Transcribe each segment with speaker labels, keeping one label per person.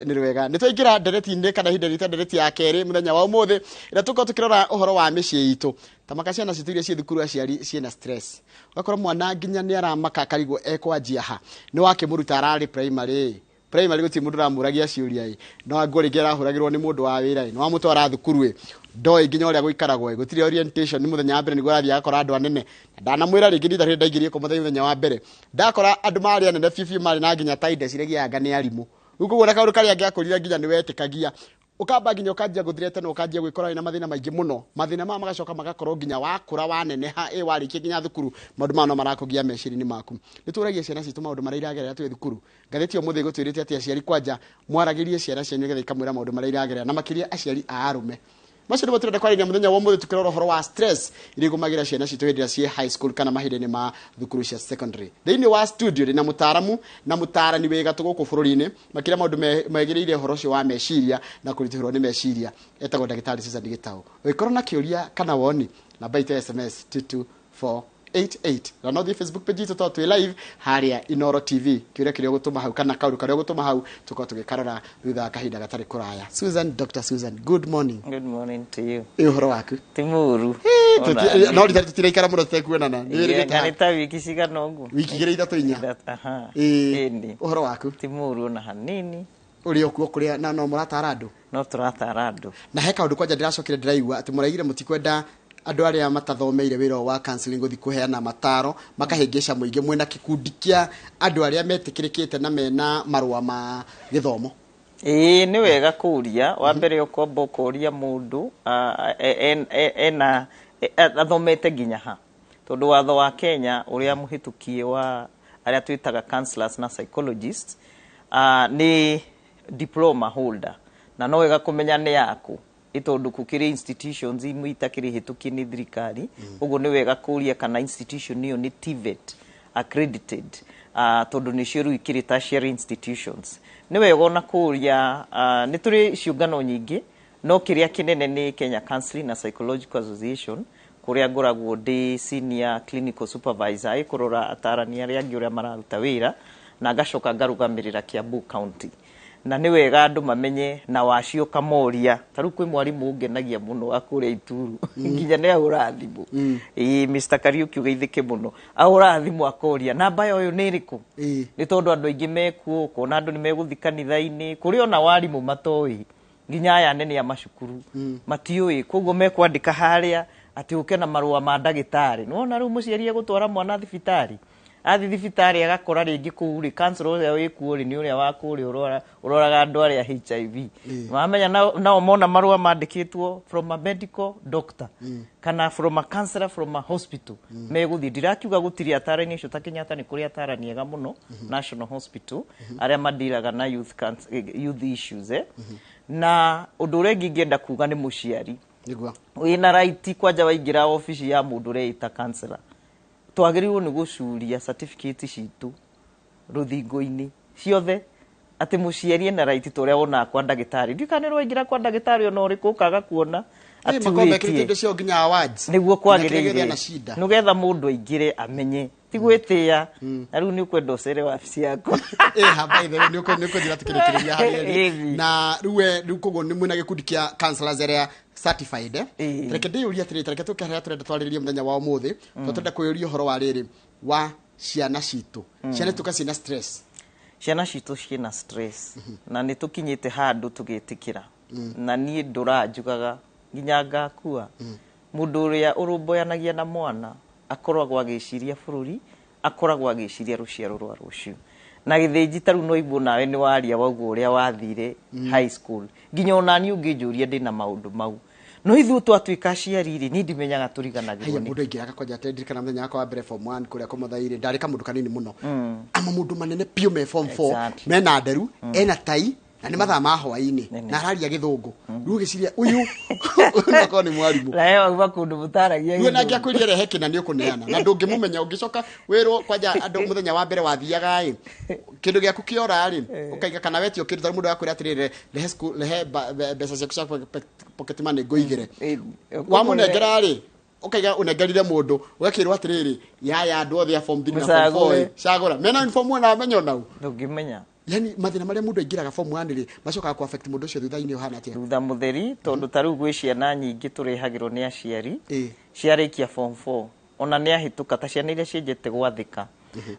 Speaker 1: Nĩ rwega nĩ twaingĩra ndereti-inĩ kana ihinda rita ndereti ya kerĩ mũthenya wa ũmũthĩ ĩrĩa tũkorwo tũkĩrora ũhoro wa mĩciĩ itũ tamaka ciana citũ iria ciĩ thukuru, aciari ciĩna stress, ũgakora mwana nginya nĩ aramaka akarigwo ekwanjia ha. Nĩ wakĩmũruta ararĩ primary, primary gũtirĩ mũndũ ũramũragia ciũria ĩ, no angũ rĩngĩ arahũragĩrwo nĩ mũndũ wa wĩra ĩ, nĩ wamũtwara thukuru ĩ, ndoĩ nginya ũrĩa gũikaragwo ĩ, gũtirĩ orientation, nĩ mũthenya wa mbere nĩguo arathiĩ agakora andũ anene. Na ndanamwĩra rĩngĩ rita rĩrĩ ndaingĩrie kũmũthenya mũthenya wa mbere ndakora andũ marĩ anene biũ biũ, marĩ na nginya tai ndeciragia anga nĩ arimũ. Rĩu koguo na kaũndũ karĩa angĩakũrire nginya nĩ wetĩkagia ũkamba nginya ũkanjia gũthirete na ũkanjia gwĩkora wĩna mathĩna maingĩ mũno. Mathĩna maya magacoka magakorwo nginya wakũra waneneha ĩ, warĩkia nginya thukuru, maũndũ maya no marakũgia meciria-inĩ maku. Nĩ tũragia ciana citũ maũndũ marĩa iragerera twĩ thukuru. Ngathĩti ya ũmũthĩ ĩgũtwĩrĩte atĩ aciari kwanja mwaragĩrie ciana cianyu nĩgetha ikamwĩra maũndũ marĩa iragerera, na makĩria aciari a arũme. Macio nĩmo tũrenda kwarĩria mũthenya wa ũmũthĩ, tũkĩrora ũhoro wa stress iria igũmagĩra ciana citũ hĩndĩ ĩrĩa ciĩ high school kana mahinda-inĩ ma thukuru cia secondary. Thĩinĩ wa studio ndĩna mũtaaramu na mũtaarani wĩ gatũ gũkũ bũrũri-inĩ makĩria maũndũ megĩrĩire ũhoro ũcio wa meciria na kũritũhĩrwo nĩ meciria, etagwo Ndagĩtarĩ Susan Gĩtaũ. Ũngĩkorwo na kĩũria kana woni, namba itũ ya SMS 22488, na no thiĩ Facebook page itũ tondũ twĩ live harĩa Inoro TV. Kĩũria kĩrĩa ũgũtũma hau kana kaũndũ karĩa ũgũtũma hau tũkorwo tũgĩkarora thutha wa kahinda gatarĩ kũraya. Susan, Dr. Susan, good morning.
Speaker 2: Good morning to you.
Speaker 1: Ĩ, ũhoro waku?
Speaker 2: Ti mũru.
Speaker 1: No rita tũtiraikara mũno tũtekuonana. Nĩ wĩrĩgĩte
Speaker 2: ha? Nĩ ta wiki cigana ũguo?
Speaker 1: Wiki igĩrĩ, ithatũ, inya.
Speaker 2: Aha.
Speaker 1: Ĩ,
Speaker 2: Ĩni.
Speaker 1: Ũhoro waku?
Speaker 2: Ti mũru ona hanini.
Speaker 1: Ũrĩ o kuo kũrĩa na no mũratara andũ?
Speaker 2: No tũratara andũ.
Speaker 1: Na he kaũndũ kwanja ndĩracokire ndĩraigua atĩ mũraigire mũtikwenda andũ arĩa matathomeire wĩra ũyũ wa counseling gũthiĩ kũheana mataro makahĩngĩca mũingĩ. Mwĩna kĩkundi kĩa andũ arĩa metĩkĩrĩkĩte na mena marũa ma gĩthomo.
Speaker 2: Ĩĩ, nĩ wega kũria. Wa mbere ũkomba ũkoria mũndũ ena athomete nginya ha. Tondũ watho wa Kenya ũrĩa mũhĩtũkie wa arĩa twĩtaga counselors na psychologists nĩ diploma holder, na no wega kũmenya nĩ yaku ĩ, tondũ gũkĩrĩ institutions imwe itakĩrĩ hĩtũkie nĩ thirikari. Ũguo nĩ wega kũria kana institution ĩyo nĩ TVET accredited, tondũ nĩcio rĩu ikĩrĩ tertiary institutions. Nĩ wega ona kũria, nĩ tũrĩ ciũngano nyingĩ, no kĩrĩa kĩnene nĩ Kenya Counseling na Psychological Association, kũrĩa ngoragwo ndĩ senior clinical supervisor ĩkũrora atarani arĩa angĩ ũrĩa mararuta wĩra, na ngacoka ngarũgamĩrĩra Kiambu County. Na nĩ wega andũ mamenye na wacio ũkamoria. Ta rĩu kwĩ mwarimũ ũngenagia mũno wa kũrĩa Ituru, nginya nĩ ahũraga thimũ. Ĩĩ, Mr. Kariuki, ũgeithĩke mũno. Ahũraga thimũ akoria namba ya ũyũ nĩ ĩrĩkũ, nĩ tondũ andũ aingĩ mekuo ũkona andũ nĩ megũthiĩ kanitha-inĩ kũrĩ ona warimũ matoĩ, nginya aya anene a macukuru matiũĩ. Koguo mekwandĩka harĩa atĩ ũke na marũa ma ndagĩtarĩ. Nĩwona rĩu mũciari egũtwara mwana thibitarĩ, athiĩ thibitarĩ agakora rĩngĩ kũu rĩ, counselor ũrĩa wĩkuo rĩ, nĩ ũrĩa wa kũrĩa ũroraga andũ arĩa HIV. Wamenya nao mona marũa mandĩkĩtwo from a medical doctor kana from a counselor from a hospital megũthiĩ. Ndirakiuga gũtirĩ atarani acio ta Kenyatta, nĩ kũrĩ atarani ega mũno National Hospital arĩa mandiraga na youth, youth issues, eh? Na ũndũ ũrĩa ũngĩ ingĩenda kuga nĩ mũciari wĩna right kwanja waingĩra obici ya mũndũ ũreĩta counselor, twagĩrĩirwo nĩ gũcuria certificate citũ rũthingo-inĩ ciothe, atĩ mũciari ena right ta ũrĩa wonaga kwa ndagĩtarĩ. Ndiũĩ kana nĩ waingĩra kwa ndagĩtarĩ ona ũrĩkũ ũkaga kuona
Speaker 1: atĩ makorwo mekĩrĩte wĩtie indo ciao nginya awards
Speaker 2: nĩguo nginya kĩrĩa gĩothe kwagĩrĩire ena shida. Nĩgetha mũndũ aingĩre amenye ti gwĩtĩa. Na rĩu nĩ ũkwenda ũcere wabici yakwa.
Speaker 1: Ĩ ha, by the way, nĩ ũkũnjĩra tũkĩrĩkĩrĩria harĩa ĩrĩ.
Speaker 2: Ĩni.
Speaker 1: Na rĩu we rĩu koguo nĩ mwĩna gĩkundi kĩa counselors arĩa certified, eh?
Speaker 2: Ĩĩ.
Speaker 1: Reke ndĩyũrie atĩrĩrĩ, tareke tũke harĩa tũrenda twarĩrĩrie mũthenya wa ũmũthĩ, tondũ tũrenda kwĩyũria ũhoro wa rĩrĩ wa ciana citũ, ciana citũ ciĩna stress.
Speaker 2: Ciana citũ ciĩna stress na nĩ tũkinyĩte handũ tũgetĩkĩra. Na niĩ ndũranjugaga nginya ngakua, mũndũ ũrĩa ũrũmbũyanagia na mwana akoragwo agĩciria bũrũri, akoragwo agĩciria rũciaro rwa rũciũ. Na gĩthĩnji ta rĩu no iguo nawe nĩ waria wauga ũrĩa wathire high school, nginya onani ũngĩnjũria ndĩna maũndũ mau. No ithuĩ twatuĩka aciari rĩ, niĩ ndimenyaga tũriganagĩrwo
Speaker 1: Haya.
Speaker 2: nĩ
Speaker 1: Mũndũ aingĩraga kwanja atĩ ndirikana mũthenya wakwa wa mbere form 1 kũrĩa kũmothairĩ, ndarĩ kamũndũ kanini mũno, ama mũndũ manene piũ me form 4, mena nderu, ena tai, na nĩ mathaa ma hwaĩ-inĩ,
Speaker 2: Nene.
Speaker 1: na araria gĩthũngũ. Rĩu ũgĩciria ũyũ ũyũ no akorwo nĩ mwarimũ.
Speaker 2: Na wauma kũndũ mũtaragia
Speaker 1: Rĩu ona
Speaker 2: gĩthũngũ.
Speaker 1: angĩakwĩrire rehe kĩna nĩ ũkũneana na ndũngĩmũmenya. Ũngĩcoka wĩrwo kwanja andũ mũthenya wa mbere wathiaga ĩ kĩndũ gĩaku kĩora rĩ, ũkaiga kana wetio kĩndũ tarĩ mũndũ akwĩra atĩrĩrĩ, rehe rehe mbeca ciaku cia pocket money ngũigĩre. Wamũnengera rĩ, ũkaiga ũnengerire mũndũ, ũgakĩrwo atĩrĩrĩ, yaya andũ othe a form 3 na form 4.
Speaker 2: Mũcagũre.
Speaker 1: Cagũra mena uniform na amenya onau.
Speaker 2: Ndũngĩmenya.
Speaker 1: Yani mathĩna marĩa mũndũ aingĩraga form 1 rĩ, macokaga ku affect mũndũ ũcio thutha-inĩ ũhana atĩa?
Speaker 2: Thutha mũtheri, tondũ ta rĩu gwĩ ciana nyingĩ tũrehagĩrwo nĩ aciari ciarĩkia form 4, ona nĩ ahĩtũka, ta ciana iria cienjete gwathĩka,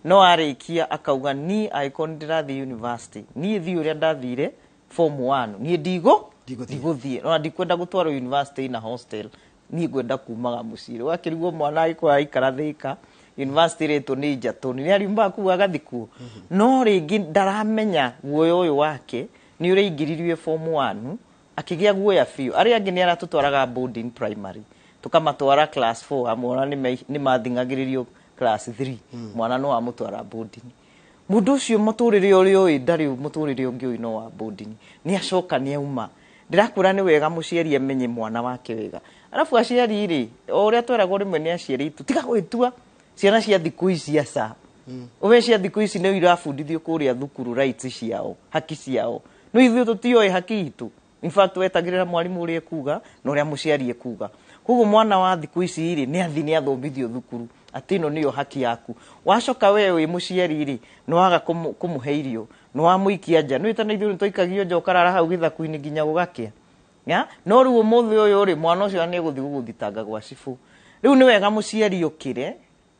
Speaker 2: no arĩkia akauga, "Niĩ angĩkorwo nĩ ndĩrathiĩ university, niĩ thiĩ ũrĩa ndathire form 1, niĩ ndigo
Speaker 1: Ndigũthiĩ.
Speaker 2: Ndigũthiĩ, ona ndikwenda gũtwarwo university na hostel, niĩ ngwenda kumaga mũciĩ." Ũgakĩrigwo mwana agĩkorwo aikara Thĩka, university rĩtwo nĩ Njatũni, nĩ ariumaga kũu agathiĩ kuo, no rĩngĩ ndaramenya guoya ũyũ wake nĩ ũrĩa form 1 akĩgĩa guoya biũ. Arĩa angĩ nĩ aratũtwaraga boarding primary, tũkamatwara class 4, amwe ona nĩ mathing'agĩrĩrio class 3, mwana no amũtwara boarding. Mũndũ ũcio mũtũrĩre ũrĩa ũĩ ndarĩ mũtũrĩre ũngĩ ũĩ no wa boarding, nĩ acoka nĩ auma. Ndĩrakwĩra nĩ wega mũciari amenye mwana wake wega. Arabu aciari rĩ, o ũrĩa tweragwo rĩmwe nĩ aciari itũ, tiga gwĩtua ciana cia thikũ ici, aca ũwe cia thikũ ici nĩ irabundithio kũrĩa thukuru rights ciao, haki ciao, no ithuĩ tũtioĩ haki itũ. In fact, wetagĩrĩra mwarimũ ũrĩa ekuga na ũrĩa mũciari ekuga. Koguo mwana wa thikũ ici rĩ, nĩ athi nĩ athomithio thukuru atĩ ĩno nĩyo haki yaku. Wacoka we wĩ mũciari rĩ, nĩ waga kũmũhe irio, nĩ wamũikia nja, nĩ wĩtana ithuĩ nĩ twaikagio nja, ũkarara hau gĩthaku-inĩ nginya gũgakĩa ya. No rĩu ũmũthĩ ũyũ rĩ, mwana ũcio nĩ egũthiĩ gũgũthitanga gwa cibũ. Rĩu nĩ wega mũciari ũkĩre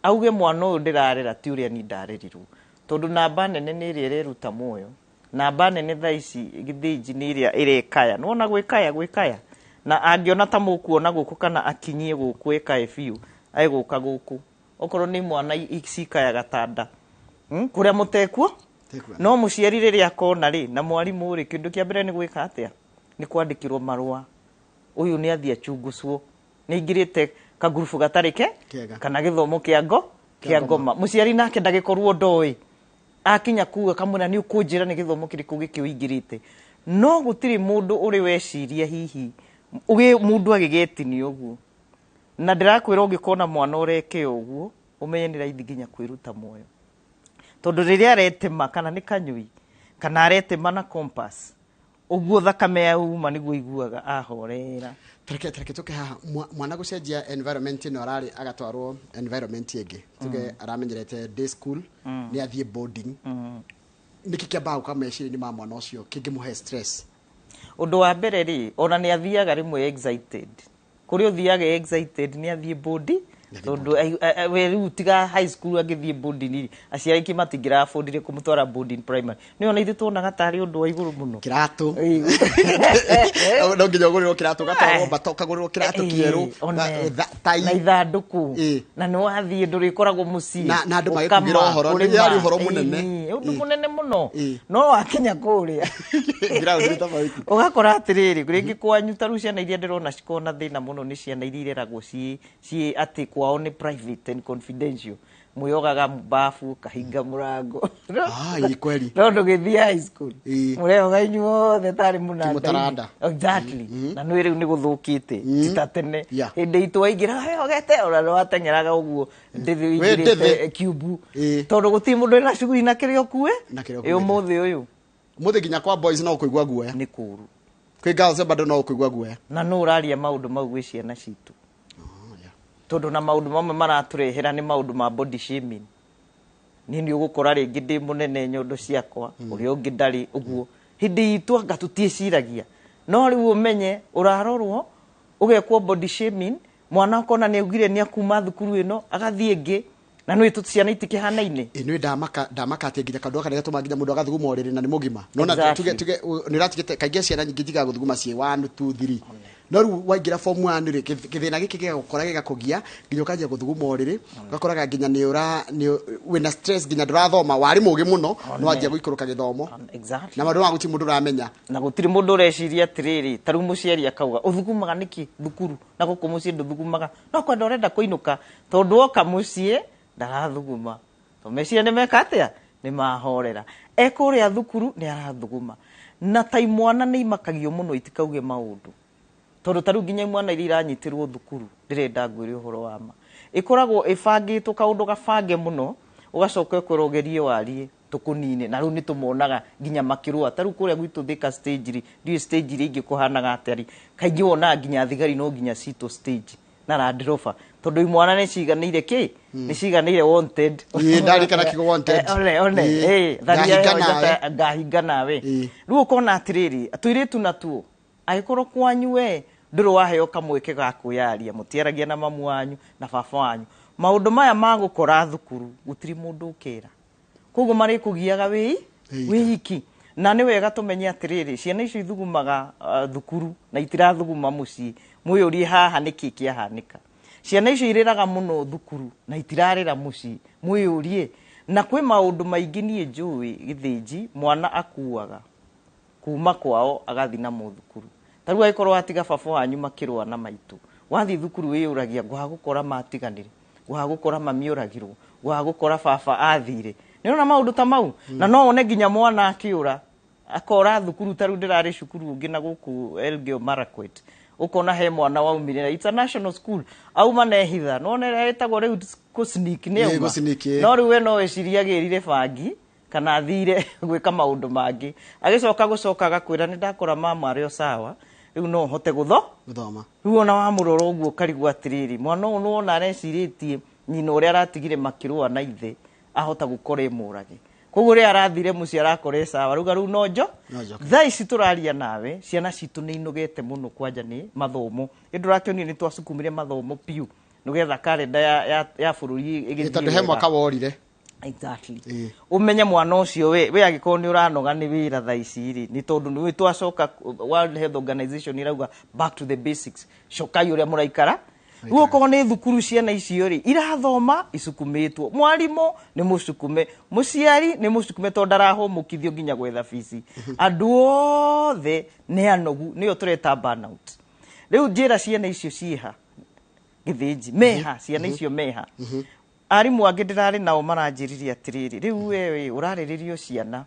Speaker 2: auge, "Mwana ũyũ ndĩrarera ti ũrĩa ni ndarerirwo," tondũ namba nene nĩ ĩrĩa ĩreruta muoyo. Namba nene thaa ici gĩthĩnji nĩ ĩrĩa ĩrekaya, nĩwona gwĩkaya gwĩkaya, na angĩona ta mũkuona gũkũ kana akinyie gũkũ ĩkae biũ, egũka gũkũ. Okorwo nĩ mwana cikayaga ta nda, Kũrĩa mũtekuo.
Speaker 1: Tekuo.
Speaker 2: No mũciari rĩrĩa akona rĩ, na mwarimũ rĩ, kĩndũ kĩa mbere nĩ gwĩka atĩa? Nĩ kwandĩkĩrwo marũa, ũyũ nĩ athiĩ achungucwo, nĩ aingĩrĩte kagurubu gatarĩ ke
Speaker 1: Kega.
Speaker 2: kana gĩthomo kĩa ngo
Speaker 1: Kĩa
Speaker 2: kĩa ngoma. Mũciari nake ndagĩkorwo ndoĩ, akinya kuga kamwĩra, "Nĩ ũkũnjĩra nĩ gĩthomo kĩrĩkũ gĩkĩ ũingĩrĩte?" No gũtirĩ mũndũ ũrĩ weciria hihi mũndũ agĩgetinia ũguo. Na ndĩrakwĩra, ũngĩkona mwana ũreke ũguo, ũmenye nĩ raithi nginya kwĩruta muoyo, tondũ rĩrĩa aretema kana nĩ kanyui kana aretema na compass ũguo, thakame yauma, nĩguo iguaga ahorera.
Speaker 1: Tareke tũke haha. Mwana gũcenjia environment ĩno ararĩ, agatwarwo environment ĩngĩ, tuge aramenyerete day school, nĩ athiĩ boarding, nĩkĩ kĩambaga gũka meciria-inĩ ma mwana ũcio kĩngĩmũhe stress?
Speaker 2: Ũndũ wa mbere rĩ, ona nĩ athiaga rĩmwe excited, kũrĩa ũthiaga excited nĩ athiĩ boarding, tondũ we rĩu tiga high school agĩthiĩ boarding rĩ, aciari aingĩ matingĩra affordire kũmũtwara boarding primary. Nĩ ona ithuĩ tuonaga tarĩ ũndũ wa igũrũ mũno.
Speaker 1: Kĩratũ.
Speaker 2: Ĩĩ.
Speaker 1: No nginya ũgũrĩrwo kĩratũ, ũgatwarwo mbato, ũkagũrĩrwo kĩratũ kĩerũ, tai.
Speaker 2: Na ithandũkũ. Na nĩ wathiĩ ndũrĩkoragwo mũciĩ.
Speaker 1: Na andũ
Speaker 2: Ũkama,
Speaker 1: magĩkugĩra ũhoro, nĩ
Speaker 2: kũrĩma.
Speaker 1: yarĩ ũhoro mũnene.
Speaker 2: Ĩĩ, ũndũ mũnene mũno. No wakinya kũrĩa
Speaker 1: Ground nĩ tofauti.
Speaker 2: Ũgakora atĩrĩrĩ, rĩngĩ kwanyu ta rĩu ciana iria ndĩrona cikoragwo na thĩna mũno nĩ ciana iria ireragwo ciĩ atĩ kwao nĩ private and confidential, mwĩogaga bafu ũkahinga mũrango.
Speaker 1: Ah, ĩ kweli.
Speaker 2: No ndũgĩthiĩ high school, mũreoga inyuothe tarĩ mũnanda.
Speaker 1: Kĩmũtaranda.
Speaker 2: Exactly. Na nĩ rĩu nĩ gũthũkĩte, ti ta tene. Hĩndĩ itũ waingĩra wĩogete, ona nĩ wateng'eraga ũguo ndĩthĩ
Speaker 1: Wĩ
Speaker 2: ũingĩrĩte
Speaker 1: ndĩthĩ.
Speaker 2: kiumbu, tondũ gũtirĩ mũndũ wĩna cuguri na kĩrĩa ũkue.
Speaker 1: Na kĩrĩa
Speaker 2: Ĩ,
Speaker 1: ũkuĩte.
Speaker 2: ũmũthĩ ũyũ
Speaker 1: Ũmũthĩ nginya kwa boys no ũkũigua guoya.
Speaker 2: Nĩ kũũru.
Speaker 1: Kwĩ girls bado no ũkũigua guoya.
Speaker 2: Na nũ ũraria maũndũ mau gwĩ ciana citũ?
Speaker 1: Oh, yeah.
Speaker 2: Tondũ na maũndũ mamwe maratũrehera nĩ maũndũ ma body shaming. Niĩ nĩ ũgũkora rĩngĩ ndĩ mũnene nyondo ciakwa, ũrĩa ũngĩ ndarĩ ũguo. Hĩndĩ itũ anga tũtiĩciragia, no rĩu ũmenye ũrarorwo, ũgekwo body shaming, mwana ũkona nĩ augire nĩ akuma thukuru ĩno agathiĩ ĩngĩ, na nĩ tũ ciana itikĩhanaine.
Speaker 1: Ĩ nĩ ndamaka, ndamaka atĩ nginya kaũndũ gaka nĩ gatũmaga nginya mũndũ agathuguma ũrĩrĩ na nĩ mũgima. Nona tuge nĩ ũratigĩte kaingĩ ciana nyingĩ itigaga gũthuguma ciĩ 1 2 3, no rĩu waingĩra form 1 rĩ, kĩthĩna gĩkĩ gĩgagũkora, gĩgakũgia nginya ũkanjia gũthuguma ũrĩrĩ, ũgakoraga nginya nĩ ũra nĩ wĩna stress, nginya ndũrathoma, warĩ mũgĩ mũno no wanjia gũikũrũka gĩthomo. Na maũndũ ma gũtirĩ mũndũ ũramenya.
Speaker 2: Na gũtirĩ mũndũ ũreciria atĩrĩrĩ, ta rĩu mũciari akauga, "Ũthugumaga nĩkĩ thukuru na gũkũ mũciĩ ndũthugumaga?" No kwenda ũrenda kũinũka, tondũ woka mũciĩ ndarathuguma, to meciria nĩ meka atĩa, nĩ mahorera. E kũrĩa thukuru nĩ arathuguma. Na ta imwana nĩ imakagio mũno itikauge maũndũ, tondũ ta rĩu nginya imwana iria iranyitĩrwo thukuru, ndĩrenda ngwĩre ũhoro wa ma, ĩkoragwo ĩbangĩtwo kaũndũ gabange mũno, ũgacoka ũkwĩrwo ũgerie warie tũkũnine. Na rĩu nĩ tũmonaga nginya makĩrũa. Ta rĩu kũrĩa gwitũ Thika stage rĩ, ndiũĩ stage iria ingĩ kũhanaga atĩa rĩ, kaingĩ wonaga nginya thigari no nginya citwo stage na Land Rover, tondũ Tondũ imwana nĩ ciganĩire kĩ, nĩ ciganĩire wanted.
Speaker 1: Ĩĩ, ndarikana kiugo wanted.
Speaker 2: One one.
Speaker 1: Ĩĩ.
Speaker 2: Tharia
Speaker 1: Ngahinga
Speaker 2: ĩyo
Speaker 1: nawe.
Speaker 2: njata, ngahinga nawe. Rĩu ũkona atĩrĩrĩ, tũirĩtu natuo angĩkorwo kwanyu we ndũrĩ waheo kamweke ga kwĩyaria, mũtiaragia na mamu wanyu na baba wanyu, maũndũ maya ma gũkora thukuru gũtirĩ mũndũ ũkera, koguo marĩkũgiaga wĩi wĩiki. Na nĩ wega tũmenye atĩrĩrĩ, ciana icio ithugumaga thukuru na itirathuguma mũciĩ. Mwĩyũrie haha nĩkĩ kĩahanĩka. Ciana icio irĩraga mũno thukuru na itirarĩra mũciĩ, mwĩyũrie. Na kwĩ maũndũ maingĩ niĩ njũĩ gĩthĩnji, mwana akuaga kuma kwao agathiĩ namo thukuru. Ta rĩu angĩkorwo watiga baba wanyu makĩrũa na maitũ, wathiĩ thukuru wĩyũragia, ngwaga gũkora matiganire, ngwaga gũkora mami ũragirwo, ngwaga gũkora baba athire. Nĩ ũrona maũndũ ta mau? Na no wone nginya mwana akĩũra akora thukuru. Ta rĩu ndĩrarĩ cukuru ũngĩ na gũkũ Elgeyo Marakwet, ũkona he mwana waumire na it's a national school, auma na ehitha, nĩwona ĩrĩa ĩtagwo rĩu gũ-sneak, nĩ auma.
Speaker 1: Gũ-sneak, ĩĩ.
Speaker 2: No rĩu we no wĩcirie agĩrire bangi kana athire gwĩka maũndũ mangĩ, agĩcoka gũcoka agakwĩra, "Nĩ ndakora mama arĩ o sawa, rĩu no hote gũtho
Speaker 1: Gũthoma."
Speaker 2: Rĩu ona wamũrora ũguo ũkarigwo atĩrĩrĩ, mwana ũyũ nĩwona arecirĩtie nyina ũrĩa aratigire makĩrũa na ithe ahota gũkora ĩmũrage, koguo rĩrĩa arathire mũciĩ arakora ĩ sawa, rauga rĩu no njo.
Speaker 1: No njoke.
Speaker 2: Thaa ici tũraria nawe, ciana citũ nĩ inogete mũno, kwanja nĩ mathomo. Ĩ ndũrakĩonire nĩ twacukumire mathomo piũ nĩgetha karenda ya bũrũri ĩgĩthiĩ
Speaker 1: Tondũ he
Speaker 2: wega.
Speaker 1: mwaka worire.
Speaker 2: Exactly. Ũmenye mwana ũcio we angĩkorwo nĩ ũranoga nĩ wĩra thaa ici rĩ, nĩ tondũ nĩ twacoka World Health Organization ĩrauga back to the basics, cokai ũrĩa mũraikara. Rĩu okorwo nĩ thukuru, ciana icio rĩ irathoma icukumĩtwo, mwarimũ nĩ mũcukume, mũciari nĩ mũcukume tondũ ndarahũmũkithio nginya gwetha bici, andũ othe nĩ anogu, nĩyo tũreta burnout. Rĩu njĩra, ciana icio ciĩha gĩthĩnji meha, ciana icio meha? Arimũ angĩ ndĩrarĩ nao maranjĩrire atĩrĩrĩ, rĩu wewe ũrarĩrĩrio ciana,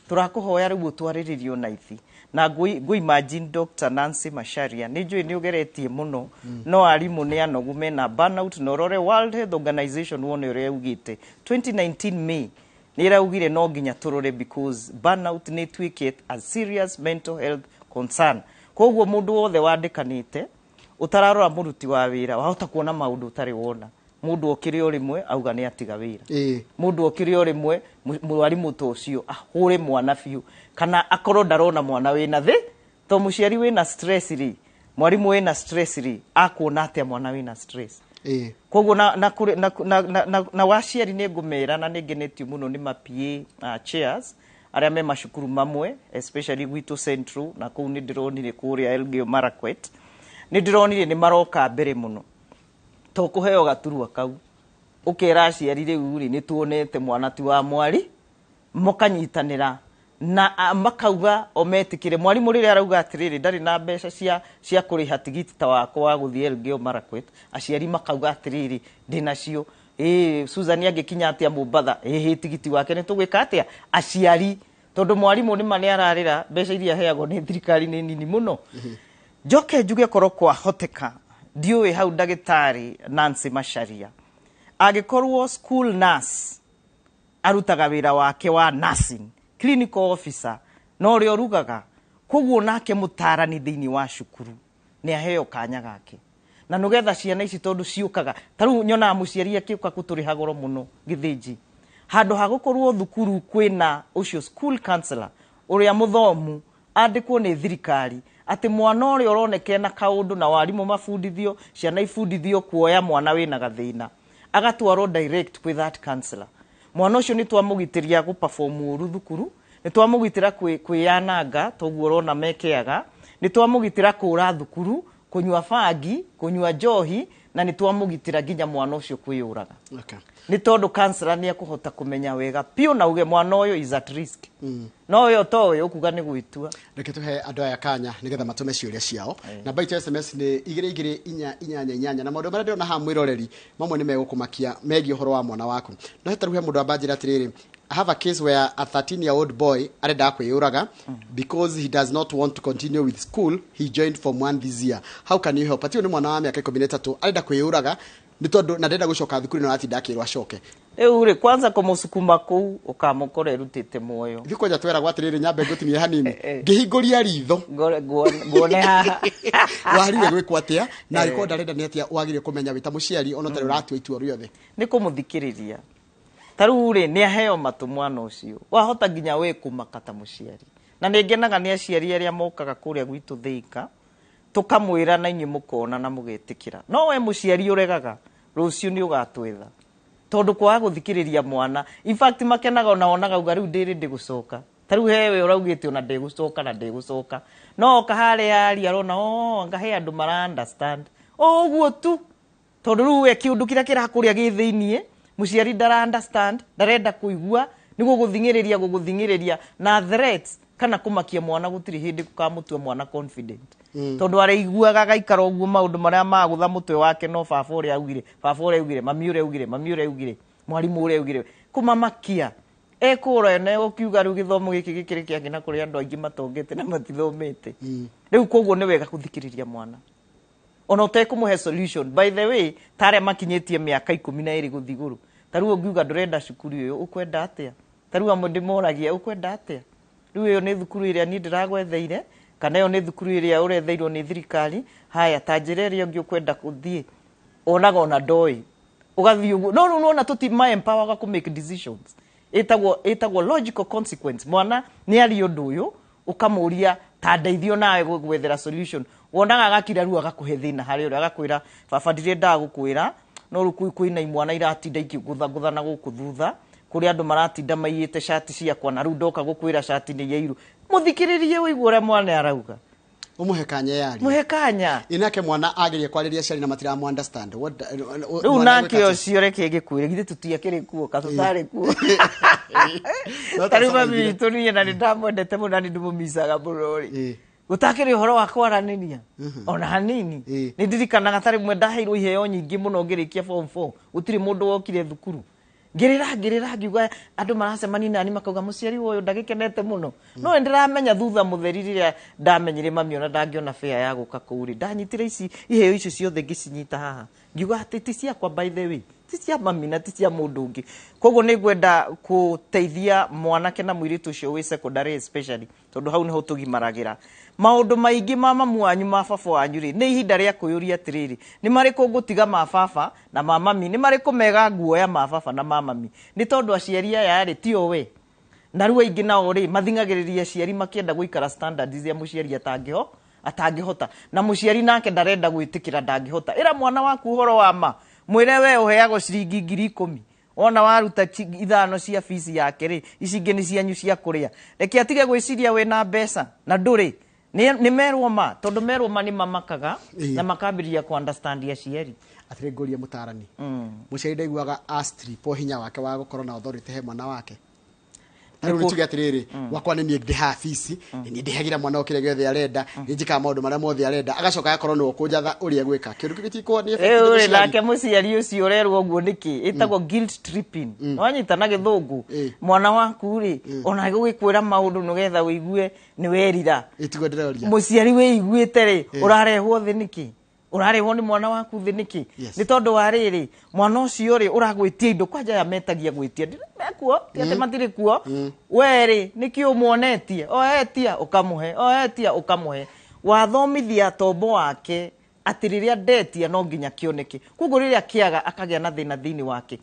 Speaker 2: tũrakũhoya rĩu ũtwarĩrĩrio na ithi na ngũ imagine Dr. Nancy Macharia, nĩ njũĩ nĩ ũgeretie mũno, no arimũ nĩ anogu, mena burnout. Na ũrore World Health Organization wone ũrĩa ugĩte 2019 May, nĩ ĩraugire no nginya tũrore because burnout nĩ ĩtuĩkĩte a serious mental health concern. Koguo mũndũ wothe wandĩkanĩte ũtararora mũruti wa wĩra, wahota kuona maũndũ ũtarĩ wona. Mũndũ okĩre o rĩmwe auga nĩ atiga wĩra, mũndũ okĩre o rĩmwe mwarimũ ta ũcio ahũre mwana biũ, kana akorwo ndarona mwana wĩna thĩ, to mũciari wĩna stress rĩ, mwarimũ wĩna stress rĩ, akuona atĩa mwana wĩna stress? Koguo na, kũrĩ- na, na, na, na, na waciari nĩ ngũmera, na nĩ ngenetio mũno nĩ ma PA chairs arĩa me macukuru mamwe, especially gwitũ Central, na kũu nĩ ndĩronire kũrĩa Elgeyo Marakwet, nĩ ndĩronire nĩ maroka mbere mũno, to kũheo gaturwa kau ũkera aciari rĩu rĩ, nĩ tuonete mwana ti wa mwari, mũkanyitanĩra na makauga o metĩkĩre mwarimũ rĩrĩa arauga atĩrĩrĩ, ndarĩ na mbeca cia kũrĩha tigiti ta wakwa wa gũthiĩ Elgeyo Marakwet, aciari makauga atĩrĩrĩ, ndĩnacio, ĩĩ Susan angĩkinya atĩa Mombatha, ĩhĩ tigiti wake nĩ tũgwĩka atĩa aciari, tondũ mwarimũ nĩma nĩ ararĩra, mbeca iria aheagwo nĩ thirikari nĩ nini mũno. Njoke njuge korwo kwahoteka, ndiũĩ hau ndagĩtarĩ Nancy Macharia, angĩkorwo school nurse arutaga wĩra wake wa nursing, clinical officer na ũrĩa ũrugaga, koguo nake mũtarani thĩinĩ wa cukuru nĩ aheo kanya gake, na nĩgetha ciana ici, tondũ ciũkaga ta rĩu nyonaga mũciari akĩũka kũtũrĩha goro mũno gĩthĩnji, handũ ha gũkorwo thukuru kwĩna ũcio school counselor ũrĩa mũthomu andĩkwo nĩ thirikari, atĩ mwana ũrĩa ũroneka ena kaũndũ, na warimũ mabundithio, ciana ibundithio kuoya mwana wĩna gathĩna agatwarwo direct kwĩ that counselor. Mwana ũcio nĩ twamũgitĩria gũ perform ũru thukuru, nĩ twamũgitĩra kwĩyananga toguo ũrona mekeaga, nĩ twamũgitĩra kũra thukuru, kũnyua bangi, kũnyua njohi, na nĩ twamũgitĩra nginya mwana ũcio kwĩyũraga. Nĩ tondũ counselor nĩ ekũhota kũmenya wega piũ na uge mwana ũyũ is at risk, no ũyũ to ũyũ ũkuga nĩ gwĩtua.
Speaker 1: Reke tũhe andũ aya kanya nĩgetha matũme ciũria ciao. Namba itũ ya SMS nĩ 22488. Na maũndũ marĩa ndĩrona haha, mwĩroreri, mamwe nĩ megũkũmakia megiĩ ũhoro wa mwana waku. No he tarĩu he mũndũ amba njĩra atĩrĩrĩ, "I have a case where a 13-year-old boy arendaga kwĩyũraga because he does not want to continue with school. He joined form 1 this year. How can you help?" Ati ũyũ nĩ mwana wa mĩaka 13 arenda kwĩyũraga. Nĩ tondũ na ndenda gũcoka thukuru na aratinda akĩrwo acoke.
Speaker 2: Rĩu rĩ, kwanza kũmũcukuma kũu ũkamũkora erutĩte muoyo.
Speaker 1: Ithuĩ kwanja tweragwo atĩrĩrĩ, nyambe ngũtinie hanini, ngĩhingũria ritho.
Speaker 2: Nguone haha.
Speaker 1: Wagĩrĩire gwĩkwo atĩa, na angĩkorwo ndarenda nĩ atĩa wagĩrĩire kũmenya wĩ ta mũciari ona ũtarĩ ũratua itua rĩothe?
Speaker 2: Nĩ kũmũthikĩrĩria. Ta rĩu rĩ, nĩ aheo matũ mwana ũcio, wahota nginya we kũmaka ta mũciari. Na nĩ ngenaga nĩ aciari arĩa mokaga kũrĩa gwitũ Thĩika, tũkamwĩra na inyuĩ mũkona na mũgetĩkĩra. No we mũciari ũregaga, rũciũ nĩ ũgatwetha, tondũ kwaga gũthikĩrĩria mwana. In fact, makenaga ona wonaga uga rĩu ndĩrĩ ndĩgũcoka. Ta rĩu hewe ũraugĩte ona ndĩgũcoka na ndĩgũcoka, no oka harĩa aria arona, oh, anga he andũ mara understand o ũguo tu, tondũ rĩu we kĩũndũ kĩrĩa kĩrakũrĩa gĩ thĩiniĩ, mũciari ndara understand, ndarenda kũigua, nĩ gũgũthing'ĩrĩria gũgũthing'ĩrĩria na threats kana kũmakia mwana. Gũtirĩ hĩndĩ gũkamũtua mwana confident, tondũ araiguaga agaikara ũguo, maũndũ marĩa magũtha mũtwe wake, no baba ũrĩa augire, baba ũrĩa augire, mami ũrĩa augire, mami ũrĩa augire, mwarimũ ũrĩa augire, kũmamakia ekũra na ũkiuga rĩu gĩthomo gĩkĩ gĩkĩrĩ kĩangĩ, na kũrĩ andũ aingĩ matongete na matithomete rĩu. Koguo nĩ wega gũthikĩrĩria mwana ona ũtekũmũhe solution. By the way, ta arĩa makinyĩtie mĩaka 12 gũthiĩ igũrũ, ta rĩu ũngiuga ndũrenda cukuru ũyũ, ũkwenda atĩa? Ta rĩu amwe ndĩmoragia, ũkwenda atĩa rĩu? Ĩyo nĩ thukuru ĩrĩa niĩ ndĩragwetheire, kana ĩyo nĩ thukuru ĩrĩa ũretheirwo nĩ thirikari? Haya, ta njĩra ĩrĩa ũngĩ ũkwenda gũthiĩ. Onaga ona ndoĩ, ũgathiĩ ũguo. No rĩu nona tũti ma empower kũ make decisions, ĩtagwo logical consequence. Mwana nĩ aria ũndũ ũyũ, ũkamũria ta ndeithio nawe gwethera solution, wonaga agakira rĩu agakũhe thĩna harĩa ũrĩ, agakwĩra, "Baba, ndirendaga gũkwĩra, no rĩu kwĩna imwana iratinda ikĩgũthagũtha na gũkũ thutha, kũrĩ andũ maratinda maiyĩte cati ciakwa, na rĩu ndoka gũkwĩra cati nĩ yairwo." Mũthikĩrĩrie ũigue ũrĩa mwana arauga.
Speaker 1: Ũmũhe kanya yaria.
Speaker 2: Mũhe kanya.
Speaker 1: Ĩ nake mwana ageria kwarĩria aciari na matiramu understand?
Speaker 2: Rĩu
Speaker 1: Mwana
Speaker 2: nake
Speaker 1: egwĩka atĩa?
Speaker 2: ũcio reke ngĩkwĩre, githĩ tũtiakĩrĩ kuo katũtarĩ kuo?
Speaker 1: No
Speaker 2: Ta rĩu mami
Speaker 1: tũcaraigire.
Speaker 2: witũ niĩ na nĩ ndamwendete mũno na nĩ ndĩmũmicaga mũno rĩ, gũtakĩrĩ ũhoro wa kwaranĩria ona hanini. Nĩ ndirikanaga ta rĩmwe ndaheirwo iheo nyingĩ mũno ngĩrĩkia form 4, gũtirĩ mũndũ wokire thukuru. Ngĩrĩra, ngĩrĩra, ngiuga andũ maracemania nani makauga mũciari ũyũ ndagĩkenete mũno. No nĩ ndĩramenya thutha mũtheri, rĩrĩa ndamenyire mami ona ndangĩona fare ya gũka kũu rĩ, ndanyitire ici iheo icio ciothe, ngĩcinyita haha, ngiuga atĩ ti ciakwa, by the way, ti cia mami na ti cia mũndũ ũngĩ. Koguo nĩ ngwenda gũteithia mwanake na mũirĩtu ũcio wĩ secondary especially, tondũ hau nĩho tũgimaragĩra maũndũ maingĩ ma mamu wanyu, ma baba wanyu rĩ, nĩ ihinda rĩa kwĩyũria atĩrĩrĩ, nĩ marĩkũ ngũtiga ma baba na ma mami, nĩ marĩkũ mega nguoya ma baba na ma mami? Nĩ tondũ aciari aya rĩ, tio we na rĩu aingĩ nao rĩ, mathing'agĩrĩria aciari makĩenda gũikara standards iria mũciari atangĩhota, na mũciari nake ndarenda gwĩtĩkĩra ndangĩhota. Ĩra mwana waku ũhoro wa ma, mwĩre we ũheagwo ciringi 10,000, wona waruta 5 cia bici yake rĩ, ici ingĩ nĩ cianyu cia kũrĩa. Reke atige gwĩciria wĩna mbeca na ndũrĩ. Nĩ merwo ma, tondũ merwo ma nĩ mamakaga na makambĩrĩria ku understand aciari.
Speaker 1: Atĩrĩ, ngũrie mũtarani, mũciari ndaiguaga astripwo hinya wake wa gũkorwo na authority he mwana wake? Rĩu nĩ tuge atĩrĩrĩ, gwakwa nĩ niĩ ndĩhaga bici, nĩ niĩ ndĩhagĩra mwana o kĩrĩa gĩothe arenda, nĩ njĩkaga maũndũ marĩa mothe arenda, agacoka agakorwo nĩwe ũkũnjatha ũrĩa gwĩka. Kĩndũ kĩu gĩtikorwo nĩ effective
Speaker 2: Rĩu rĩ,
Speaker 1: mũciari?
Speaker 2: Nake mũciari ũcio ũrerwo ũguo nĩkĩ ĩtagwo guilt tripping, wanyita na gĩthũngũ. Mwana waku rĩ, ona gũgĩkwĩra maũndũ nĩgetha ũigue nĩ werira.
Speaker 1: Ĩtiguo ndĩroria.
Speaker 2: Mũciari wĩiguĩte rĩ, ũrarehwo thĩ nĩkĩ? Ũrarehwo nĩ mwana waku thĩ nĩkĩ? Nĩ tondũ wa rĩrĩ, mwana ũcio rĩ, ũragwĩtia indo kwanja aya metagia gwĩtia mekuo, ti atĩ matirĩ kuo. We rĩ, nĩkĩ ũmuonetie o etia ũkamũhe, o etia ũkamũhe? Wathomithia tombo wake atĩ rĩrĩa ndetia no nginya kĩoneke, koguo rĩrĩa kĩaga akagĩa na thĩna thĩinĩ wake.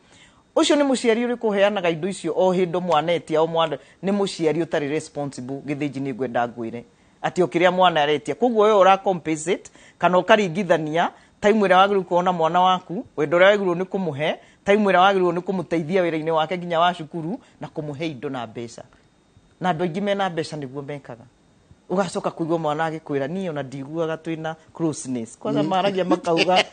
Speaker 2: Ũcio nĩ mũciari ũrĩkũ ũheanaga indo icio o hĩndĩ mwana etia o mwana? Nĩ mũciari ũtarĩ responsible. Gĩthĩnji, nĩ ngwenda ngwĩre atĩ o kĩrĩa mwana aretia, koguo we ũra compensate kana ũkaringithania time ĩrĩa wagĩrĩirwo kuona mwana waku, wendo ũrĩa wagĩrĩirwo nĩ kũmũhe, time ĩrĩa wagĩrĩirwo nĩ kũmũteithia wĩra-inĩ wake nginya wa cukuru, na kũmũhe indo na mbeca. Na andũ aingĩ mena mbeca nĩguo mekaga. Ũgacoka kũigua mwana agĩkwĩra, "Niĩ ona ndiguaga twĩna closeness." Kwanza maragia makauga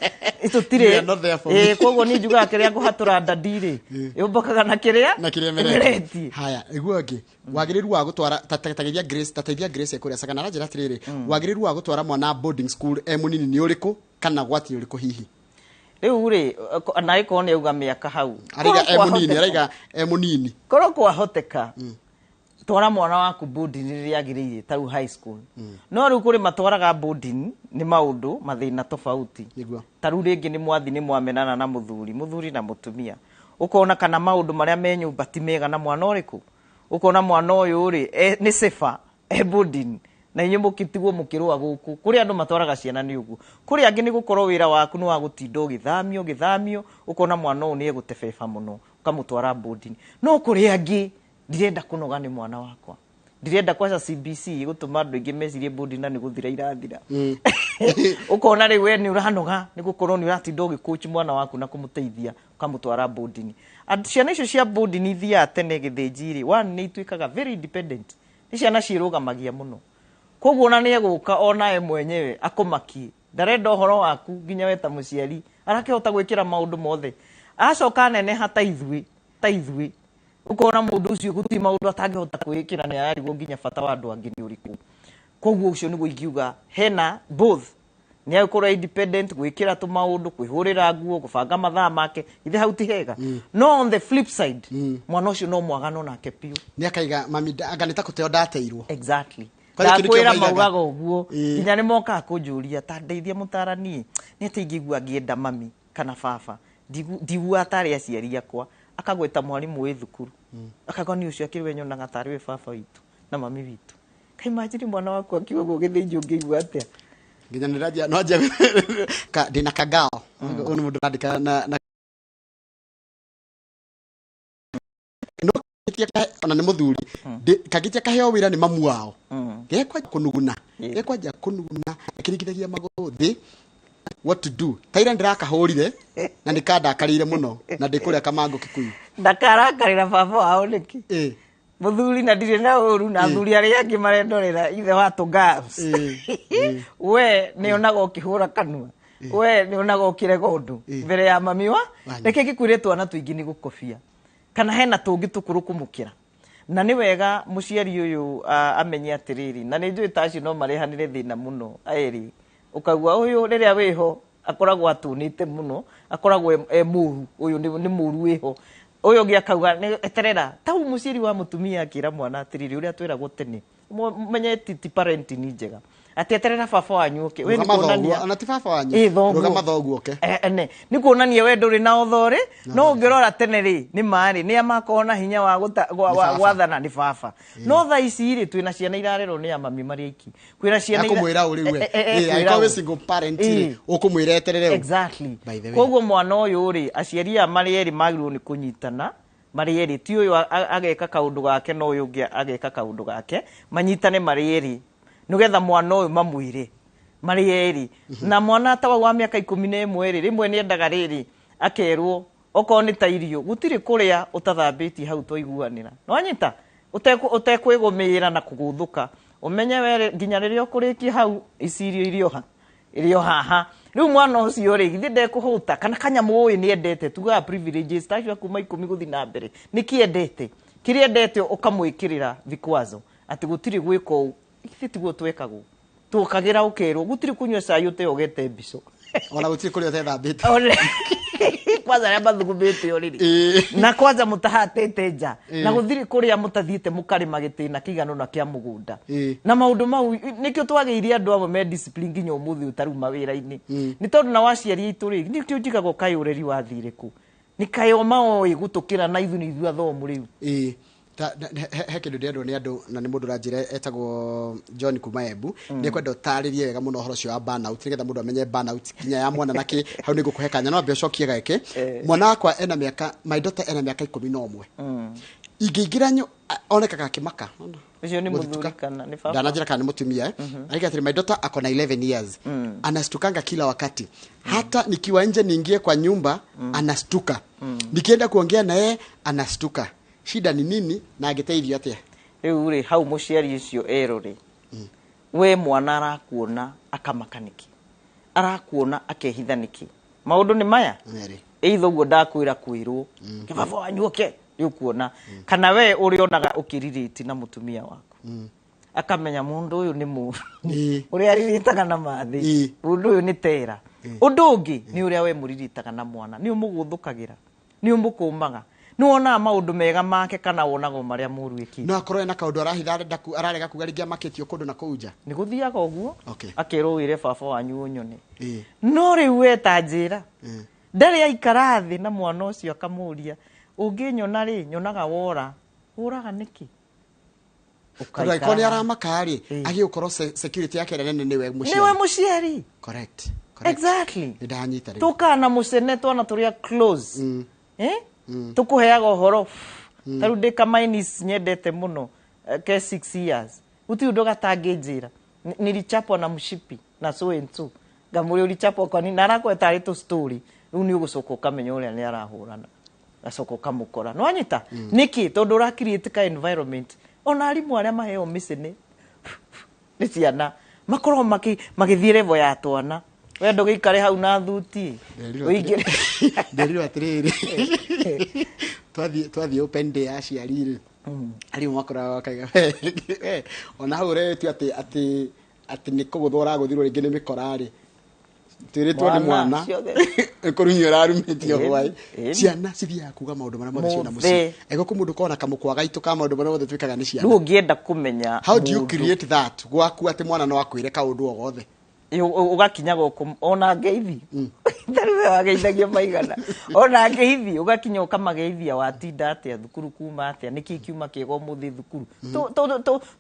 Speaker 2: tũtirĩ.
Speaker 1: You are not there for me.
Speaker 2: Ĩĩ, koguo niĩ njugaga kĩrĩa ngũhatũra ndadi rĩ, yũmbũkaga na kĩrĩa
Speaker 1: Na kĩrĩa
Speaker 2: ĩmeretie.
Speaker 1: ĩmeretie. Haya, iguo ĩngĩ, wagĩrĩru wa gũtwara ta geithia Grace, ta teithia Grace kũrĩa Sagana, aranjĩra atĩrĩrĩ, wagĩrĩru wa gũtwara mwana boarding school e mũnini nĩ ũrĩkũ, kana gwati ũrĩkũ hihi?
Speaker 2: Rĩu rĩ, na ĩkorwo nĩ auga mĩaka hau.
Speaker 1: Araiga e
Speaker 2: Korwo
Speaker 1: mũnini.
Speaker 2: kwahoteka-
Speaker 1: Araiga e mũnini.
Speaker 2: Korwo kwahoteka. Twara mwana waku boarding rĩrĩa agĩrĩire, ta rĩu high school. No rĩu kũrĩ matwaraga boarding nĩ maũndũ mathĩna tofauti. Ta rĩu rĩngĩ nĩ mwathi, nĩ mwamenana na mũthuri na mũtumia, ũkona kana maũndũ marĩa me nyũmba ti mega na mwana ũrĩkũ, ũkona mwana ũyũ rĩ nĩ safer e boarding na inyuĩ mũkĩtigwo mũkĩrũa gũkũ. Kũrĩ andũ matwaraga ciana nĩ ũguo, kũrĩ angĩ nĩ gũkorwo wĩra waku nĩ wa gũtinda ũgĩthamio ũgĩthamio, ũkona mwana ũyũ nĩ egũtebeba mũno, ũkamũtwara boarding. No kũrĩ angĩ, ndirenda kũnoga nĩ mwana wakwa, ndirenda kwaca CBC gũtũma andũ aingĩ mecirie boarding na nĩ gũthira irathira. Ũkona rĩu we nĩ ũranoga nĩ gũkorwo nĩ ũratinda ũgĩcoach mwana waku na kũmũteithia, ũkamũtwara boarding. Ciana icio cia boarding ithiaga tene gĩthĩnji rĩ, one, nĩ ituĩkaga very independent, nĩ ciana ciĩrũgamagia mũno, koguo ona nĩ egũka onawe mwenyewe akũmakie, ndarenda ũhoro waku nginya we ta mũciari, arakĩhota gwĩkĩra maũndũ mothe. Acoka neneha ta ithuĩ, ũkona mũndũ ũcio gũtirĩ maũndũ atangĩhota kwĩĩkĩra, nĩ ararigwo nginya bata wa andũ angĩ nĩ ũrĩkũ. Koguo ũcio nĩguo ingiuga hena both, nĩ agĩkorwo independent, gwĩkĩra tũmaũndũ, kwĩhũrĩra nguo, gũbanga mathaa make, ithe hau ti hega. No on the flip side, mwana ũcio no mwagano nake biũ.
Speaker 1: Nĩ akaiga mami anga nĩ ta kũteo ndateirwo.
Speaker 2: Exactly.
Speaker 1: Kwani kĩu nĩkĩo
Speaker 2: Ndakwĩra,
Speaker 1: maigaga?
Speaker 2: Maugaga ũguo. Nginya nĩ mokaga kũnjũria, ta ndeithia mũtaranie, nĩ atĩ ingĩigua ngĩenda mami kana baba, ndiguaga tarĩ aciari akwa. Akagweta mwarimũ wĩ thukuru, akauga nĩ ũcio akĩrĩ we nyonaga tarĩ we baba witũ na mami witũ. Kaimagine mwana waku akiuga ũguo gĩthĩnji, ũngĩigua atĩa?
Speaker 1: Nginya nĩ ranjia no anjia ka ndĩna kagao, ũyũ nĩ mũndũ ũrandĩka na no kangĩtia ona nĩ mũthuri. Kangĩtia kaheo wĩra nĩ mamu wao, gekwanja kũnuguna, gekwanja kũnuguna akĩringithagia magũrũ thĩ. What to do? Taira ndĩrakahũrire na nĩ kandakarĩire mũno na ndĩ kũrĩa Kamangũ Kikuyu.
Speaker 2: Ndakarakarĩra baba wao nĩkĩ? Mũthuri na ndirĩ na ũru na athuri arĩa angĩ marendorera ithe wa tũgals. We nĩ onaga ũkĩhũra kanua, we nĩ onaga ũkĩrega ũndũ mbere ya mami wa
Speaker 1: Wanyu.
Speaker 2: Reke ngĩkwĩre, twana tũingĩ nĩ gũkobia kana hena tũngĩ tũkũrũ kũmũkĩra, na nĩ wega mũciari ũyũ amenye atĩrĩrĩ, na nĩ njũĩ ta acio no marehanĩre thĩna mũno erĩ, ũkaigua ũyũ rĩrĩa wĩho akoragwo atũnĩte mũno, akoragwo e mũru, ũyũ nĩ mũru wĩho, ũyũ ũngĩ akauga nĩ eterera tau. Mũciari wa mũtumia akĩra mwana atĩrĩrĩ, ũrĩa twĩragwo tene, menye ti parenting njega, atĩ eterera baba wanyu oke. We nĩ
Speaker 1: Rũgama thoguo,
Speaker 2: kuonania
Speaker 1: ona ti baba wanyu.
Speaker 2: Ĩ, thoguo.
Speaker 1: Rũgama thoguo oke.
Speaker 2: Ene nĩ kuonania we ndũrĩ na ũthorĩ. No ũngĩrora tene rĩ, nĩ marĩ nĩ amakorwo na hinya wa
Speaker 1: Nĩ baba.
Speaker 2: gwathana nĩ baba. No thaa ici rĩ, twĩna ciana irarerwo nĩ amami marĩ aiki, kwĩna ciana
Speaker 1: Akũmwĩra ũrĩ we.
Speaker 2: Kwĩra
Speaker 1: Angĩkorwo wĩ
Speaker 2: ũ.
Speaker 1: single parent rĩ, ũkũmwĩra eterere ũ.
Speaker 2: Exactly.
Speaker 1: By the way.
Speaker 2: Koguo mwana ũyũ rĩ, aciari aya marĩ erĩ magĩrĩirwo nĩ kũnyitana marĩ erĩ, ti ũyũ ageka kaũndũ gake na ũyũ ũngĩ ageka kaũndũ gake, manyitane marĩ erĩ nĩgetha mwana ũyũ mamwĩre marĩ erĩ. Na mwana ta wau wa mĩaka 11 rĩ, rĩmwe nĩ endaga rĩrĩ akerwo okorwo nĩ ta irio, gũtirĩ kũrĩa ũtathambĩtie hau twaiguanĩra, nĩwanyita ũtekwĩgũmĩra na kũgũthũka, ũmenye we nginya rĩrĩa ũkũrĩkia hau ici irio irioha ĩrĩ o haha. Rĩu mwana ũcio rĩ, githĩ ndekũhũta? Kana kanyamũ ũĩ nĩ endete, tugaga privileges ta acio a kuma 10 gũthiĩ na mbere, nĩ kĩ endete, kĩrĩa endete ũkamwĩkĩrĩra vikwazo atĩ gũtirĩ gwĩka ũũ. Githĩ tiguo twekagwo? Tũkagĩra ũkerwo gũtirĩ kũnyua cai ũteogete mbico.
Speaker 1: Ona gũtirĩ kũrĩa ũtethambĩte.
Speaker 2: Kwanza arĩa mathugumĩte ũrĩrĩ na kwanza mũtahatĩte nja na gũthirĩ kũrĩa mũtathiĩte mũkarĩma gĩtĩna kĩigana ũna kĩa mũgũnda na maũndũ mau, nĩkĩo twagĩire andũ amwe me discipline nginya ũmũthĩ ũyũ tarĩu mawĩra-inĩ, nĩ tondũ na waciari aitũ rĩ, nĩkĩo njigagwo kaĩ ũreri wathire kũ, nĩ kaĩ o maoĩ gũtũkĩra na ithuĩ nĩ ithuĩ athomu rĩu.
Speaker 1: Ĩĩ. Ta he kĩndũ ndĩrendwo nĩ andũ, na nĩ mũndũ ũranjĩra etagwo John kuma Embu, nĩ ekwenda ũtarĩrie wega mũno ũhoro ũcio wa burnout, nĩgetha mũndũ amenye burnout nginya ya mwana na kĩ. Hau nĩ ngũkũhe kanya, no ambe ũcokie gake. Mwana wakwa ena mĩaka, my daughter ena mĩaka 11, ingĩingĩra onekaga akĩmaka.
Speaker 2: Ũcio nĩ
Speaker 1: Gũthituka.
Speaker 2: mũthuri kana nĩ baba?
Speaker 1: Ndananjĩra kana nĩ mũtumia, eh? Arika atĩrĩ, my daughter ako na 11 years, anastukanga kila wakati, hata nikiwa nje niingie kwa nyumba anastuka, nikienda kuongea na yeye anastuka. Shida ni nini na angĩteithio atĩa?
Speaker 2: Rĩu rĩ, hau mũciari ũcio erũ rĩ, we mwana arakuona akamaka nĩkĩ, arakuona akehitha nĩkĩ? Maũndũ nĩ maya.
Speaker 1: Merĩ.
Speaker 2: Either ũguo ndakwĩra kwĩrwo kĩbaba wanyu oke nĩ ũkuona, kana we ũrĩonaga ũkĩrirĩti na mũtumia waku, akamenya mũndũ ũyũ nĩ mũru, ũrĩa arirĩtaga na mathĩ, mũndũ ũyũ nĩ tera. Ũndũ ũngĩ nĩ ũrĩa we mũrirĩtaga na mwana, nĩ ũmũgũthũkagĩra, nĩ ũmũkũmaga, Nĩ wonaga maũndũ mega make kana wonaga o marĩa moru ĩkĩte?
Speaker 1: No akorwo ena kaũndũ arahitha, arenda ararega kuga, rĩngĩ amakĩtio kũndũ na kũu nja.
Speaker 2: Nĩ gũthiaga ũguo. Akerwo wĩre baba wanyu ũnyone. No rĩu we ta njĩra, ndarĩ aikara thĩ na mwana ũcio akamũria, ũngĩnyona rĩ, nyonaga wora ũraga nĩkĩ?
Speaker 1: Tondũ angĩkorwo nĩ aramaka rĩ, agĩgũkorwo security yake ĩrĩa nene nĩwe mũciari.
Speaker 2: Nĩwe mũciari.
Speaker 1: Correct.
Speaker 2: Exactly.
Speaker 1: Nĩ ndanyita rĩu.
Speaker 2: Tũkaga na mũcene twana tũrĩa close, eh? Tũkũheaga ũhoro. Ta rĩu ndĩ kamainis nyendete mũno, ke 6 years, gũtirĩ ũndũ gatangĩnjĩra. Nilichapwa na mshipi na so and so. Ngamũria, ulichapwa kwa nini? Na arakweta tarĩ tũ story. Rĩu nĩ ũgũcoka ũkamenya ũrĩa nĩ arahũrana, gacoka ũkamũkora nĩwanyita nĩkĩ, tondũ ũra create ka environment. Ona arimũ arĩa maheo mĩcene nĩ ciana makorwo magĩthiĩ level ya twana, we ndũgĩikare hau na thuti.
Speaker 1: Nderirwo
Speaker 2: ũingĩre.
Speaker 1: Nderirwo atĩrĩrĩ, twathiĩ open day ya aciari rĩ, arimũ makoraga makaiga, "We, ona hau ũretio atĩ nĩ kũgũthwo ũragũthirwo rĩngĩ nĩ mĩkora rĩ, twĩrĩtwo nĩ
Speaker 2: Mwana,
Speaker 1: mwana
Speaker 2: ciothe.
Speaker 1: nĩ kũrunywo ũrarumĩtio hwaĩ." Ciana cithiaga kuga maũndũ marĩa mothe ciona mũciĩ.
Speaker 2: Mothe.
Speaker 1: Ego kũ mũndũ kona kamũkwa gaitũ ka maũndũ marĩa mothe twĩkaga nĩ ciana.
Speaker 2: Rĩu ũngĩenda kũmenya
Speaker 1: How do you
Speaker 2: mũndũ-
Speaker 1: create that gwaku atĩ mwana no akwĩre kaũndũ o gothe?
Speaker 2: Ũgakinya gũkũ ona ngeithi, tarĩ we wageithagia maigana, ona ngeithi ũgakinya ũkamageithia, watinda atĩa thukuru, kuma atĩa, nĩkĩ kiuma kĩega ũmũthĩ thukuru?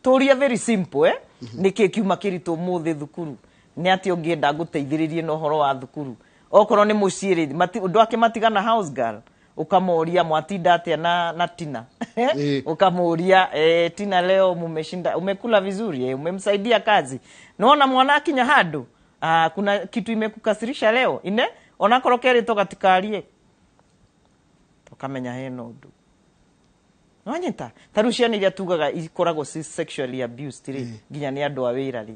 Speaker 2: Tũria very simple, eh? Nĩkĩ kiuma kĩritũ ũmũthĩ thukuru? Nĩ atĩa ũngĩenda ngũteithĩrĩrie na ũhoro wa thukuru? Okorwo nĩ mũciĩ rĩ, ũndũ ake matigana house girl, ukamoria mwatinda atia na Tina. Ukamuuria, Tina leo mumeshinda, umekula vizuri, umemsaidia kazi? Naona mwana akinya handu, kuna kitu imekukasirisha leo ine onakorwo keritwo gatikarie, ukamenya hena undu nwanyita. Ta rĩu ciana iria tugaga ikoragwo ci sexually abused rĩ, nginya nĩ andũ a wĩra rĩ,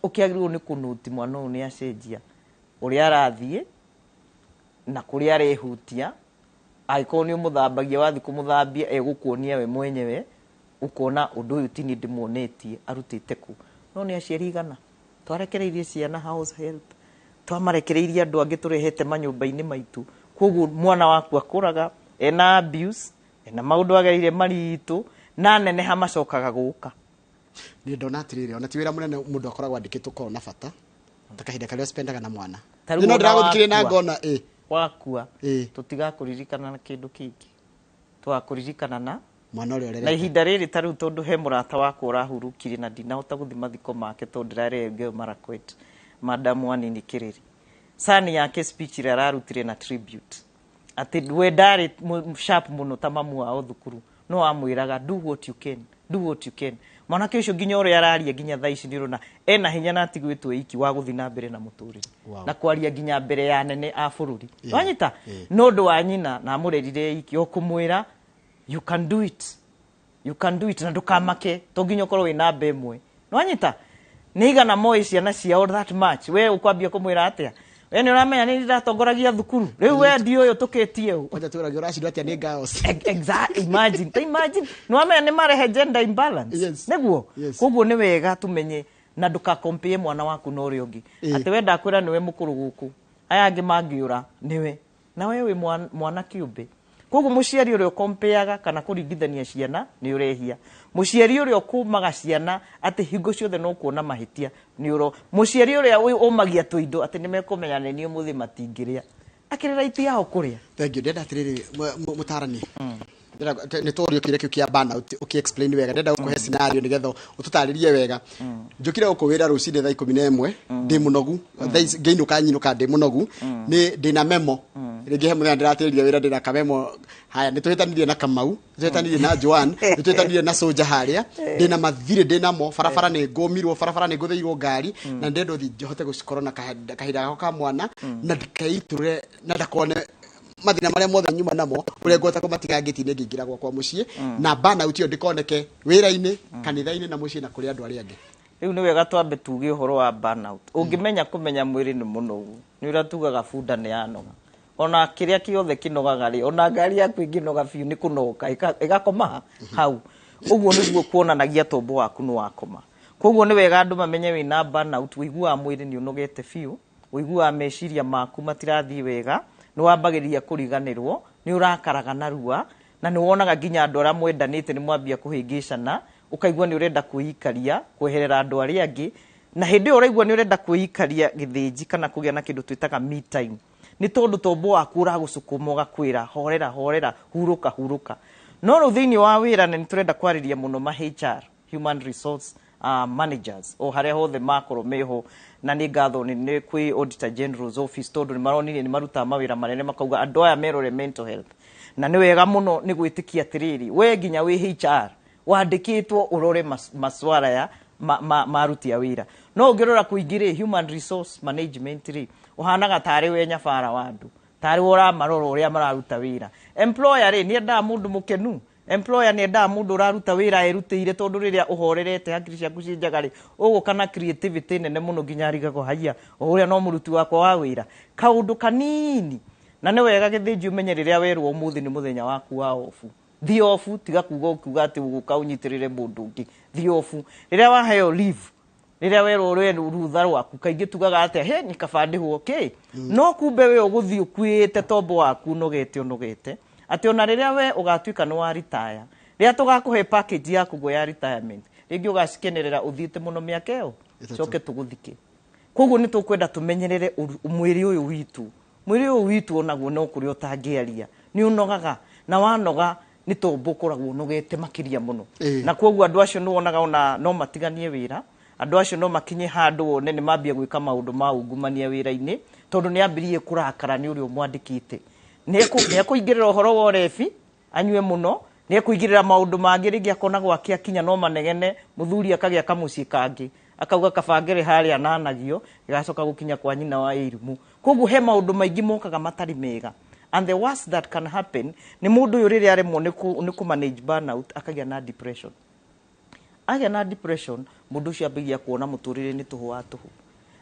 Speaker 2: ũkĩagĩrĩirwo nĩ kũnũti mwana ũyũ nĩ acenjia ũrĩa arathiĩ na kũrĩa arehutia. Angĩkorwo nĩ ũmũthambagia, wathiĩ kũmũthambia egũkuonia we mwenyewe, ũkona ũndũ ũyũ ti niĩ ndĩmuonetie, arutĩte kũ? No nĩ aciari igana twarekereirie ciana house help, twamarekereirie andũ angĩ tũrehete manyũmba-inĩ maitũ. Koguo mwana waku akũraga ena abuse, ena maũndũ agereire maritũ, na neneha macokaga gũka.
Speaker 1: Nĩ ndona atĩrĩrĩ, ona ti wĩra mũnene mũndũ akoragwo andĩkĩtwo korwo na bata ta kahinda karĩa spendaga na mwana.
Speaker 2: Ta rĩu
Speaker 1: Nĩ no
Speaker 2: ona
Speaker 1: ndĩragũthikĩrĩria na
Speaker 2: wakua.
Speaker 1: ngona ĩ
Speaker 2: Wakua, tũtigakũririkana na kĩndũ kĩngĩ, tũgakũririkana na
Speaker 1: mwana ũrĩa
Speaker 2: na
Speaker 1: ũrerete.
Speaker 2: Ihinda rĩrĩ ta rĩu, tondũ he mũrata wakwa ũrahurũkire na ndinahota gũthiĩ mathiko make tondũ ndĩrarĩ Elgeyo Marakwet, Madam Wanini Kĩrĩri, sani yake speech ĩrĩa ararutire na tribute atĩ we ndarĩ sharp mũno ta mamu wao thukuru, no amwĩraga, "Do what you can, do what you can." Mwanake ũcio nginya ũrĩa araria nginya thaa ici nĩ ũrona ena hinya na atigwĩtwo iki wa gũthiĩ na mbere na mũtũrĩre na kwaria nginya mbere ya anene a bũrũri. Wanyita no ũndũ wa nyina na amũrerire iki o kũmwĩra, "You can do it, you can do it," na ndũkamake to nginya ũkorwo wĩ namba ĩmwe. Nĩwanyita nĩ igana moĩ ciana ciao that much? We ũkwambia kũmwĩra atĩa? We nĩ ũramenya nĩ ndĩratongoragia thukuru rĩu, we ndi ũyũ tũkĩtie ũ.
Speaker 1: Kwanja twĩragio ũracindwo atĩa nĩ ngaos.
Speaker 2: Exactly, imagine, ta imagine nĩwamenya nĩ marehe gender imbalance. Nĩguo. Koguo nĩ wega tumenye na ndũkakompie mwana waku na ũrĩa ũngĩ, atĩ we ndakwĩra nĩwe mũkũrũ gũkũ, aya angĩ mangĩũra nĩwe na we wĩ mwana kĩũmbe. Koguo mũciari ũrĩa ũkompeaga kana kũringithania ciana nĩ ũrehia, mũciari ũrĩa ũkũmaga ciana atĩ hingo ciothe no kuona mahĩtia nĩ ũro, mũciari ũrĩa ũmagia tũindo atĩ nĩ mekũmenya nĩ niĩ ũmũthĩ matingĩrĩa, akĩrĩ right yao kũrĩa.
Speaker 1: Thank you. Ndĩrenda atĩrĩrĩ, mũtarani, nĩ tũrio kĩũria kĩu kĩa burnout ũkĩ explain wega. Ndĩrenda gũkũhe scenario nĩgetha ũtũtarĩrie wega. Njũkire gũkũ wĩra rũcinĩ thaa 11 ndĩ mũnogu, thaa ici ngĩinũka nyinũka ndĩ mũnogu, nĩ ndĩna memo. Rĩngĩ he mũthenya ndĩratĩrĩria wĩra, ndĩna kamemo. Haya, nĩ tũhĩtanirie na Kamau, nĩ tũhĩtanirie na Joan, nĩ tũhĩtanirie na Soja harĩa, ndĩna mathirĩ ndĩnamo barabara, nĩ ngũmirwo barabara, nĩ ngũthĩirwo ngari, na ndĩrenda ũthiĩ hote gũkorwo na kahinda gakwa ka mwana na ndikeitũrũre na ndakone mathĩna marĩa mothe nyuma namo, ũrĩa ngũhota kũmatiga ngĩti-inĩ ngĩingĩra gwakwa mũciĩ, na burnout ĩyo ndĩkoneke wĩra-inĩ, kanitha-inĩ na mũciĩ na kũrĩ andũ arĩa angĩ.
Speaker 2: Rĩu nĩ wega twambe tuge ũhoro wa burnout. Ũngĩmenya kũmenya mwĩrĩ nĩ mũnogu, nĩ ũrĩa tugaga bunda nĩ yanoga, ona kĩrĩa kĩothe kĩnogaga rĩ, ona ngari yaku ĩngĩnoga biũ nĩ kũnogoka ĩgakoma hau. Ũguo nĩguo kuonanagia tombo waku nĩ wakoma. Koguo nĩ wega andũ mamenye wĩna burnout, ũiguaga mwĩrĩ nĩ ũnogete biũ, ũiguaga meciria maku matirathiĩ wega, nĩ wambagĩrĩria kũriganĩrwo. Nĩ ũrakaraga narua na nĩ wonaga nginya andũ arĩa mwendanĩte nĩ mwambia kũhĩngĩcana, ũkaigua nĩ ũrenda kwĩikaria kweherera andũ arĩa angĩ. Na hĩndĩ ĩyo ũraigua nĩ ũrenda kwĩikaria gĩthĩnji kana kũgĩa na kĩndũ twĩtaga me time, nĩ tondũ tombo waku ũragũcukuma ũgakwĩra horera, horera, hurũka, hurũka. No rĩu thĩinĩ wa wĩra, na nĩ tũrenda kwarĩria mũno ma HR, human resource managers, o harĩa hothe makorwo meho, na nĩ ngatho nĩ kwĩ Auditor General's Office, tondũ nĩ maronire nĩ marutaga mawĩra manene, makauga andũ aya merore mental health. Na nĩ wega mũno nĩ gwĩtĩkia atĩrĩrĩ, we nginya wĩ HR wandĩkĩtwo ũrore maswara ya ma aruti a wĩra. No ũngĩrora kũingĩ rĩ, human resource management rĩ, ũhanaga tarĩ we nyabara wa andũ, tarĩ we ũramarora ũrĩa mararuta wĩra. Employer rĩ, nĩ endaga mũndũ mũkenu. Employer nĩ endaga mũndũ ũraruta wĩra erutĩire, tondũ rĩrĩa ũhorerete, hakiri ciaku ciĩ njega rĩ, ũgũka na creativity nene mũno, nginya arigagwo haiya, o ũrĩa no mũruti wakwa wa wĩra kaũndũ kanini. Na nĩ wega gĩthĩnji ũmenye rĩrĩa werwo ũmũthĩ nĩ mũthenya waku wa off, thiĩ off. Tiga kuga ũkiuga atĩ ũgũka ũnyitĩrĩre mũndũ ũngĩ. Thiĩ off rĩrĩa waheo leave. Rĩrĩa werwo we rutha rwaku, kaingĩ tugaga atĩa? He nĩ kaba ndĩhwo kĩ? No kumbe we ũgũthiĩ ũkuĩte tombo waku ũnogete, ũnogete, atĩ ona rĩrĩa we ũgatuĩka nĩ wa retire, rĩrĩa tũgakũhe package yaku guo ya retirement, rĩngĩ ũgacikenerera ũthiĩte mũno mĩaka ĩyo.
Speaker 1: 3.
Speaker 2: Coke tũgũthike. Koguo nĩ tũkwenda tũmenyerere mwĩrĩ ũyũ witũ. Mwĩrĩ ũyũ witũ onaguo no kũrĩa ũtangĩaria nĩ ũnogaga, na wanoga nĩ tombo ũkoragwo ũnogete makĩria mũno. Na koguo andũ acio nĩ wonaga ona no matiganie wĩra. Andũ acio no makinye handũ wone nĩ mambia gwĩka maũndũ ma ungumania wĩra-inĩ, tondũ nĩ ambĩrĩrie kũrakara nĩ ũrĩa ũmwandĩkĩte. Nĩ ekũingĩrĩra ũhoro wa ũrebi, anyue mũno, nĩ ekũingĩrĩra maũndũ mangĩ. Rĩngĩ akona gwake akinya no manegene, mũthuri akagĩa kamũciĩ kangĩ, akauga kabangere harĩa nanagio gĩgacoka gũkinya kwa nyina wa ĩrimũ. Koguo he maũndũ maingĩ mokaga matarĩ mega. And the worst that can happen nĩ mũndũ ũyũ rĩrĩa aremwo nĩ kũ manage burnout, akagĩa na depression. Agĩa na depression, mũndũ ũcio ambĩrĩria kuona mũtũrĩre nĩ tũhũ wa tũhũ,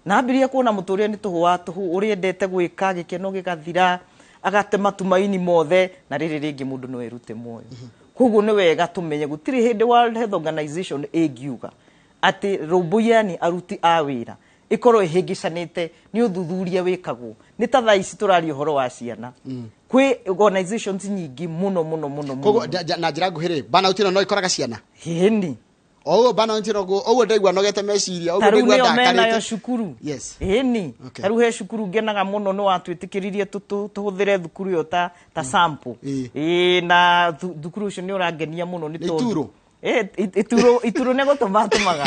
Speaker 2: na ambĩrĩria kuona mũtũrĩre nĩ tũhũ wa tũhũ, ũrĩa endete gwĩka gĩkeno gĩgathira, agate matumaini mothe, na rĩrĩ rĩngĩ mũndũ no erute muoyo. Koguo nĩ wega tũmenye gũtirĩ hĩndĩ World Health Organization ĩngiuga atĩ rũmbũyani aruti a wĩra ĩkorwo ĩhĩngĩcanĩte nĩ ũthuthuria wĩkagwo. Nĩ ta thaa ici tũraria ũhoro wa ciana, kwĩ organizations nyingĩ mũno mũno mũno mũno.
Speaker 1: Koguo na njĩra nguhĩ rĩ, burnout ĩno no ĩkoraga ciana?
Speaker 2: Hĩni.
Speaker 1: O ũguo burnout ĩno, ũguo ndaigua nogete meciria ũguo,
Speaker 2: Ta rĩu
Speaker 1: ndaigua
Speaker 2: nĩo menayo
Speaker 1: ndakarĩte.
Speaker 2: cukuru. Ĩni. Ta rĩu he cukuru ngenaga mũno nĩ watwĩtĩkĩririe tũhũthĩre thukuru ĩyo ta sample. Ĩĩ, na thukuru ũcio nĩ ũrangenia mũno nĩ
Speaker 1: Nĩ
Speaker 2: tondũ
Speaker 1: Ituro?
Speaker 2: Ituro nĩ gũtũma atũmaga.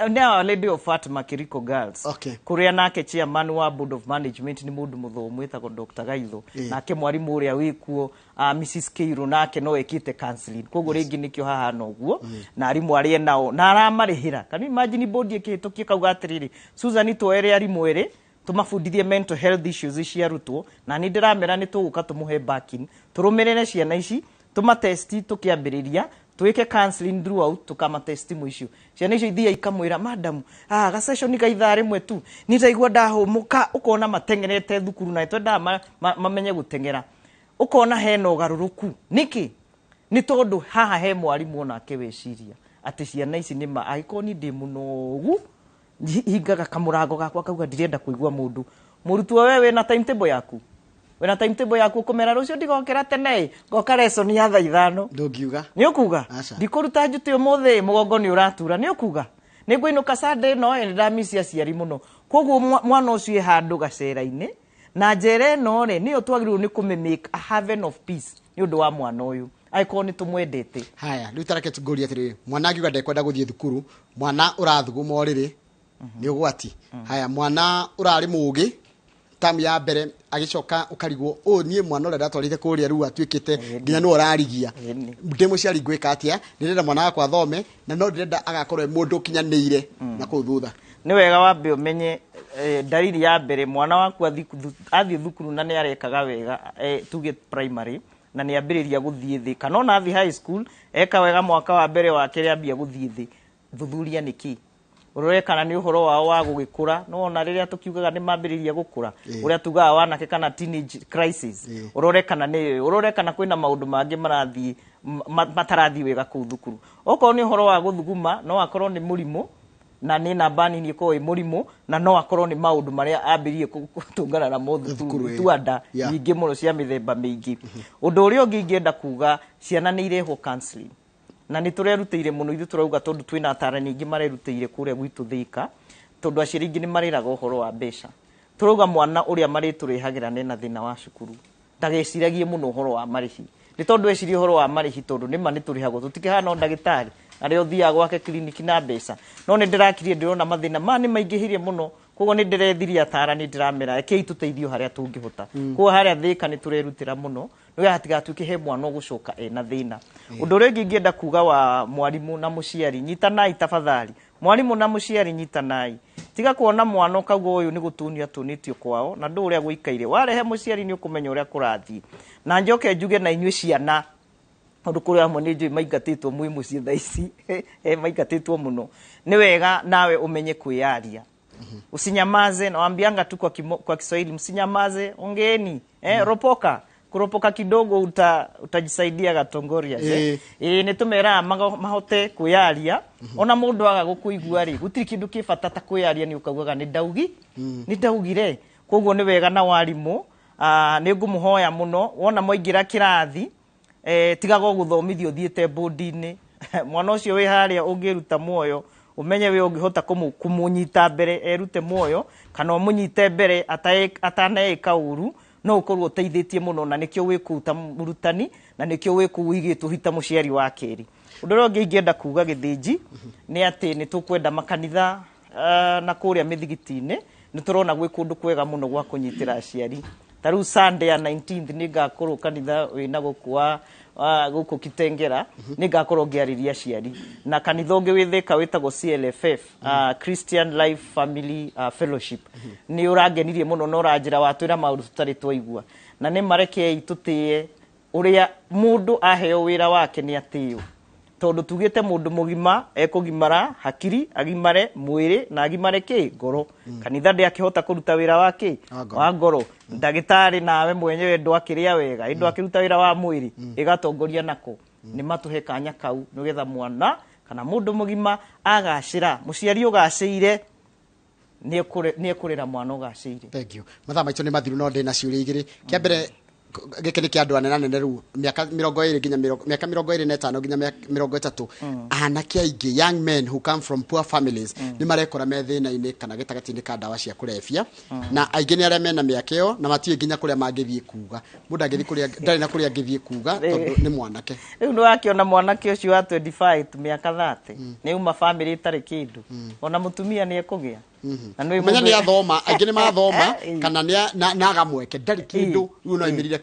Speaker 2: Nĩ Our Lady of Fatima Kiriko Girls, kũrĩa nake chairman wa board of management nĩ mũndũ mũthomu wĩtagwo Dr. Gaitho. Nake mwarimũ ũrĩa wĩkuo, Mrs. Keiru, nake no ekĩte counseling. Koguo rĩngĩ nĩkĩo hahana ũguo, na arimũ arĩa nao na aramarĩhĩra. Can you imagine board ĩkĩhĩtũkia kauga atĩrĩrĩ, Susan, tuoere arimũ erĩ tũmabundithie mental health issues cia arutwo, na nĩ ndĩramera nĩ tũgũka tũmũhe backing, tũrũmĩrĩre ciana ici, tũmatesti tũkĩambĩrĩria, twĩke counseling throughout, tũkamatesti mũico. Ciana icio ithiaga ikamwĩra, "Madam, ga session ka ithaa rĩmwe tu nĩ ndaigua ndahũmũka." Ũkona mateng'erete thukuru, na twendaga mamenye gũteng'era. Ũkona hena ũgarũrũku. Nĩkĩ? Nĩ tondũ haha he mwarimũ onake weciria atĩ ciana ici nĩ ma angĩkorwo niĩ ndĩ mũnogu, hingaga kamũrango gakwa, kauga ndirenda kũigua mũndũ. Mũrutwo, we wĩna timetable yaku, wĩna timetable yaku, ũkũmera rũciũ ndigokĩra tene, ngoka lesson ya thaa 5.
Speaker 1: Ndũngiuga.
Speaker 2: Nĩ ũkuga
Speaker 1: Aca.
Speaker 2: ndikũruta njuti ũmũthĩ, mũgongo nĩ ũratura. Nĩ ũkuga nĩ ngũinũka Sunday ĩno, ĩ nĩ ndamisi aciari mũno. Koguo mwana ũcio ĩ handũ gacera-inĩ, na njera ĩno rĩ, nĩyo twagĩrĩirwo nĩ kũmĩ a haven of peace nĩ ũndũ wa mwana ũyũ, angĩkorwo nĩ tũmwendete.
Speaker 1: Haya, rĩu tareke tũngũrie atĩrĩrĩ, mwana angiuga ndekwenda gũthiĩ thukuru, mwana ũrathuguma ũrĩrĩ nĩ ũgwati. Haya, mwana ũrarĩ mũgĩ tamu ya mbere, agĩcoka ũkarigwo, ũũ niĩ mwana ũrĩa ndatwarĩte kũrĩa rĩu atuĩkĩte nginya nĩwe ũrarigia. Ndĩ mũciari ngwĩka atĩa? Ndĩrenda mwana wakwa athome, na no ndĩrenda agakorwo e mũndũ ũkinyanĩire na kũu thutha.
Speaker 2: Nĩ wega wambe ũmenye dalili ya mbere. Mwana waku athiĩ thukuru na nĩ arekaga wega, tuge primary, na nĩ ambĩrĩria gũthiĩ thĩ, kana ona athiĩ high school eka wega mwaka wa mbere, wa kerĩ ambia gũthiĩ thĩ, thuthuria nĩkĩ. Ũrore kana nĩ ũhoro wao wa gũgĩkũra. No ona rĩrĩa tũkiugaga nĩ mambĩrĩria gũkũra, ũrĩa tugaga wanake kana teenage crisis, ũrore kana nĩ ũrore kana kwĩna maũndũ mangĩ marathiĩ matarathiĩ wega kũu thukuru. Okorwo nĩ ũhoro wa gũthuguma, no akorwo nĩ mũrimũ. Na nĩ namba nini ĩkoragwo ĩ mũrimũ, na no akorwo nĩ maũndũ marĩa ambĩrĩrie gũtũngana namo
Speaker 1: Thukuru,
Speaker 2: thukuru. Tuanda nyingĩ mũno cia mĩthemba mĩingĩ. Ũndũ ũrĩa ũngĩ ingĩenda kuga, ciana nĩ irehwo counseling, na nĩ tũrerutĩire mũno ithuĩ, tũrauga tondũ twĩna atarani aingĩ marerutĩire kũrĩa gwitũ Thĩka, tondũ aciari aingĩ nĩ marĩraga ũhoro wa mbeca. Tũrauga mwana ũrĩa marĩtũrehagĩra nena thĩna wa cukuru ndageciragie mũno ũhoro wa marĩhi, nĩ tondũ eciria ũhoro wa marĩhi, tondũ nĩma nĩ tũrĩhagwo, tũtikĩhana o ndagĩtarĩ arĩa ũthiaga gwake kiriniki na mbeca. No nĩ ndĩrakirie ndĩrona mathĩna ma nĩ maingĩhire mũno, koguo nĩ ndĩrethirie atarani, ndĩramera rekei tũteithio harĩa tũngĩhota. Koguo harĩa Thĩka nĩ tũrerutĩra mũno nĩgetha hatigatuĩke he mwana ũgũcoka ena thĩna. Ũndũ ũrĩa ũngĩ ingĩenda kuga wa mwarimũ na mũciari, nyitanai tafadhali. Mwarimũ na mũciari, nyitanai. Tiga kuona mwana ũkauga ũyũ nĩ gũtunio atunĩtio kwao na ndũ ũrĩa gũikaire. Warehe mũciari nĩ ũkũmenya ũrĩa kũrathiĩ. Na njoke njuge na inyuĩ ciana, tondũ kũrĩ amwe nĩ njũĩ maingatĩtwo mwĩ mũciĩ thaa ici, maingatĩtwo mũno, nĩ wega nawe ũmenye kwĩyaria, usinyamaze. Nawambianga tu kwa Kiswahili, msinyamaze, ongeeni, ropoka kuropoka kidogo utajisaidia gatongoria. Ĩ nĩ tũmeraga mahote kwĩyaria. Ona mũndũ aga gũkũigua rĩ, gũtirĩ kĩndũ kĩ bata ta kwĩyaria, nĩ ũkaugaga nĩ ndaugi, nĩ ndaugire. Koguo nĩ wega na warimũ, nĩ ngũmũhoya mũno, wona mwaingĩra kĩrathi, tigaga gũthomithio ũthiĩte bodi-inĩ. Mwana ũcio wĩ harĩa ũngĩruta muoyo, ũmenye we ũngĩhota kũmũnyita mbere erute muoyo, kana ũmũnyite mbere ataneĩka ũru, no ũkorwo ũteithĩtie mũno, na nĩkĩo wĩ kũu ta mũrutani, na nĩkĩo wĩ kũu ũigĩtwo hi ta mũciari wa kerĩ. Ũndũ ũrĩa ũngĩ ingĩenda kuga gĩthĩnji nĩ atĩ nĩ tũkwenda makanitha, na kũrĩa mĩthigiti-inĩ nĩ tũrona gwĩ kũndũ kwega mũno gwa kũnyitĩra aciari. Ta rĩu Sunday ya 19th nĩ ngakorwo kanitha wĩna gũkũ wa gũkũ Kitengera, nĩ ngakorwo ngĩarĩria aciari, na kanitha ũngĩ wĩ Thĩka wĩtagwo CLFF, Christian Life Family Fellowship. Nĩ ũrangenirie mũno na ũranjĩra watwĩra maũndũ tũtarĩ twaigua, na nĩ marekei tũtĩe ũrĩa mũndũ aheo wĩra wake nĩ atĩo, tondũ tugĩte mũndũ mũgima ekũgimara hakiri, agimare mwĩrĩ na agimare kĩ ngoro. Kanitha ndĩakĩhota kũruta wĩra wa kĩ?
Speaker 1: Wa ngoro.
Speaker 2: Wa ngoro. Ndagĩtarĩ nawe mwenyewe ndwakĩrĩa wega, ĩ ndwakĩruta wĩra wa mwĩrĩ, ĩgatongoria nako. Nĩ matũhe kanya kau nĩgetha mwana kana mũndũ mũgima agacĩra, mũciari ũgacĩire nĩ ekũrera mwana ũgacĩire.
Speaker 1: Thank you. Mathaa maitũ nĩ mathiru, no ndĩ na ciũria igĩrĩ. Kĩa mbere, gĩkĩ nĩ kĩa andũ anene anene rĩu, mĩaka 20 nginya mĩaka 25 nginya 30. Anake aingĩ, young men who come from poor families, nĩ marekora me thĩna-inĩ kana gĩtagatĩ-inĩ ka ndawa cia kũrebia, na aingĩ nĩ arĩa mena mĩaka ĩyo na matiũĩ nginya kũrĩa mangĩthiĩ kuga. Mũndũ angĩthiĩ kũrĩa ndarĩ na kũrĩa angĩthiĩ kuga tondũ nĩ mwanake.
Speaker 2: Rĩu nĩ wakĩona mwanake ũcio wa 25 mĩaka 30 nĩ uma famĩlĩ ĩtarĩ kĩndũ, ona mũtumia nĩ ekũgĩa. Na nĩ
Speaker 1: menya nĩ athoma, aingĩ nĩ mathoma
Speaker 2: Ĩĩ.
Speaker 1: kana nĩ na agamweke ndarĩ kĩndũ, rĩu no aimĩrire.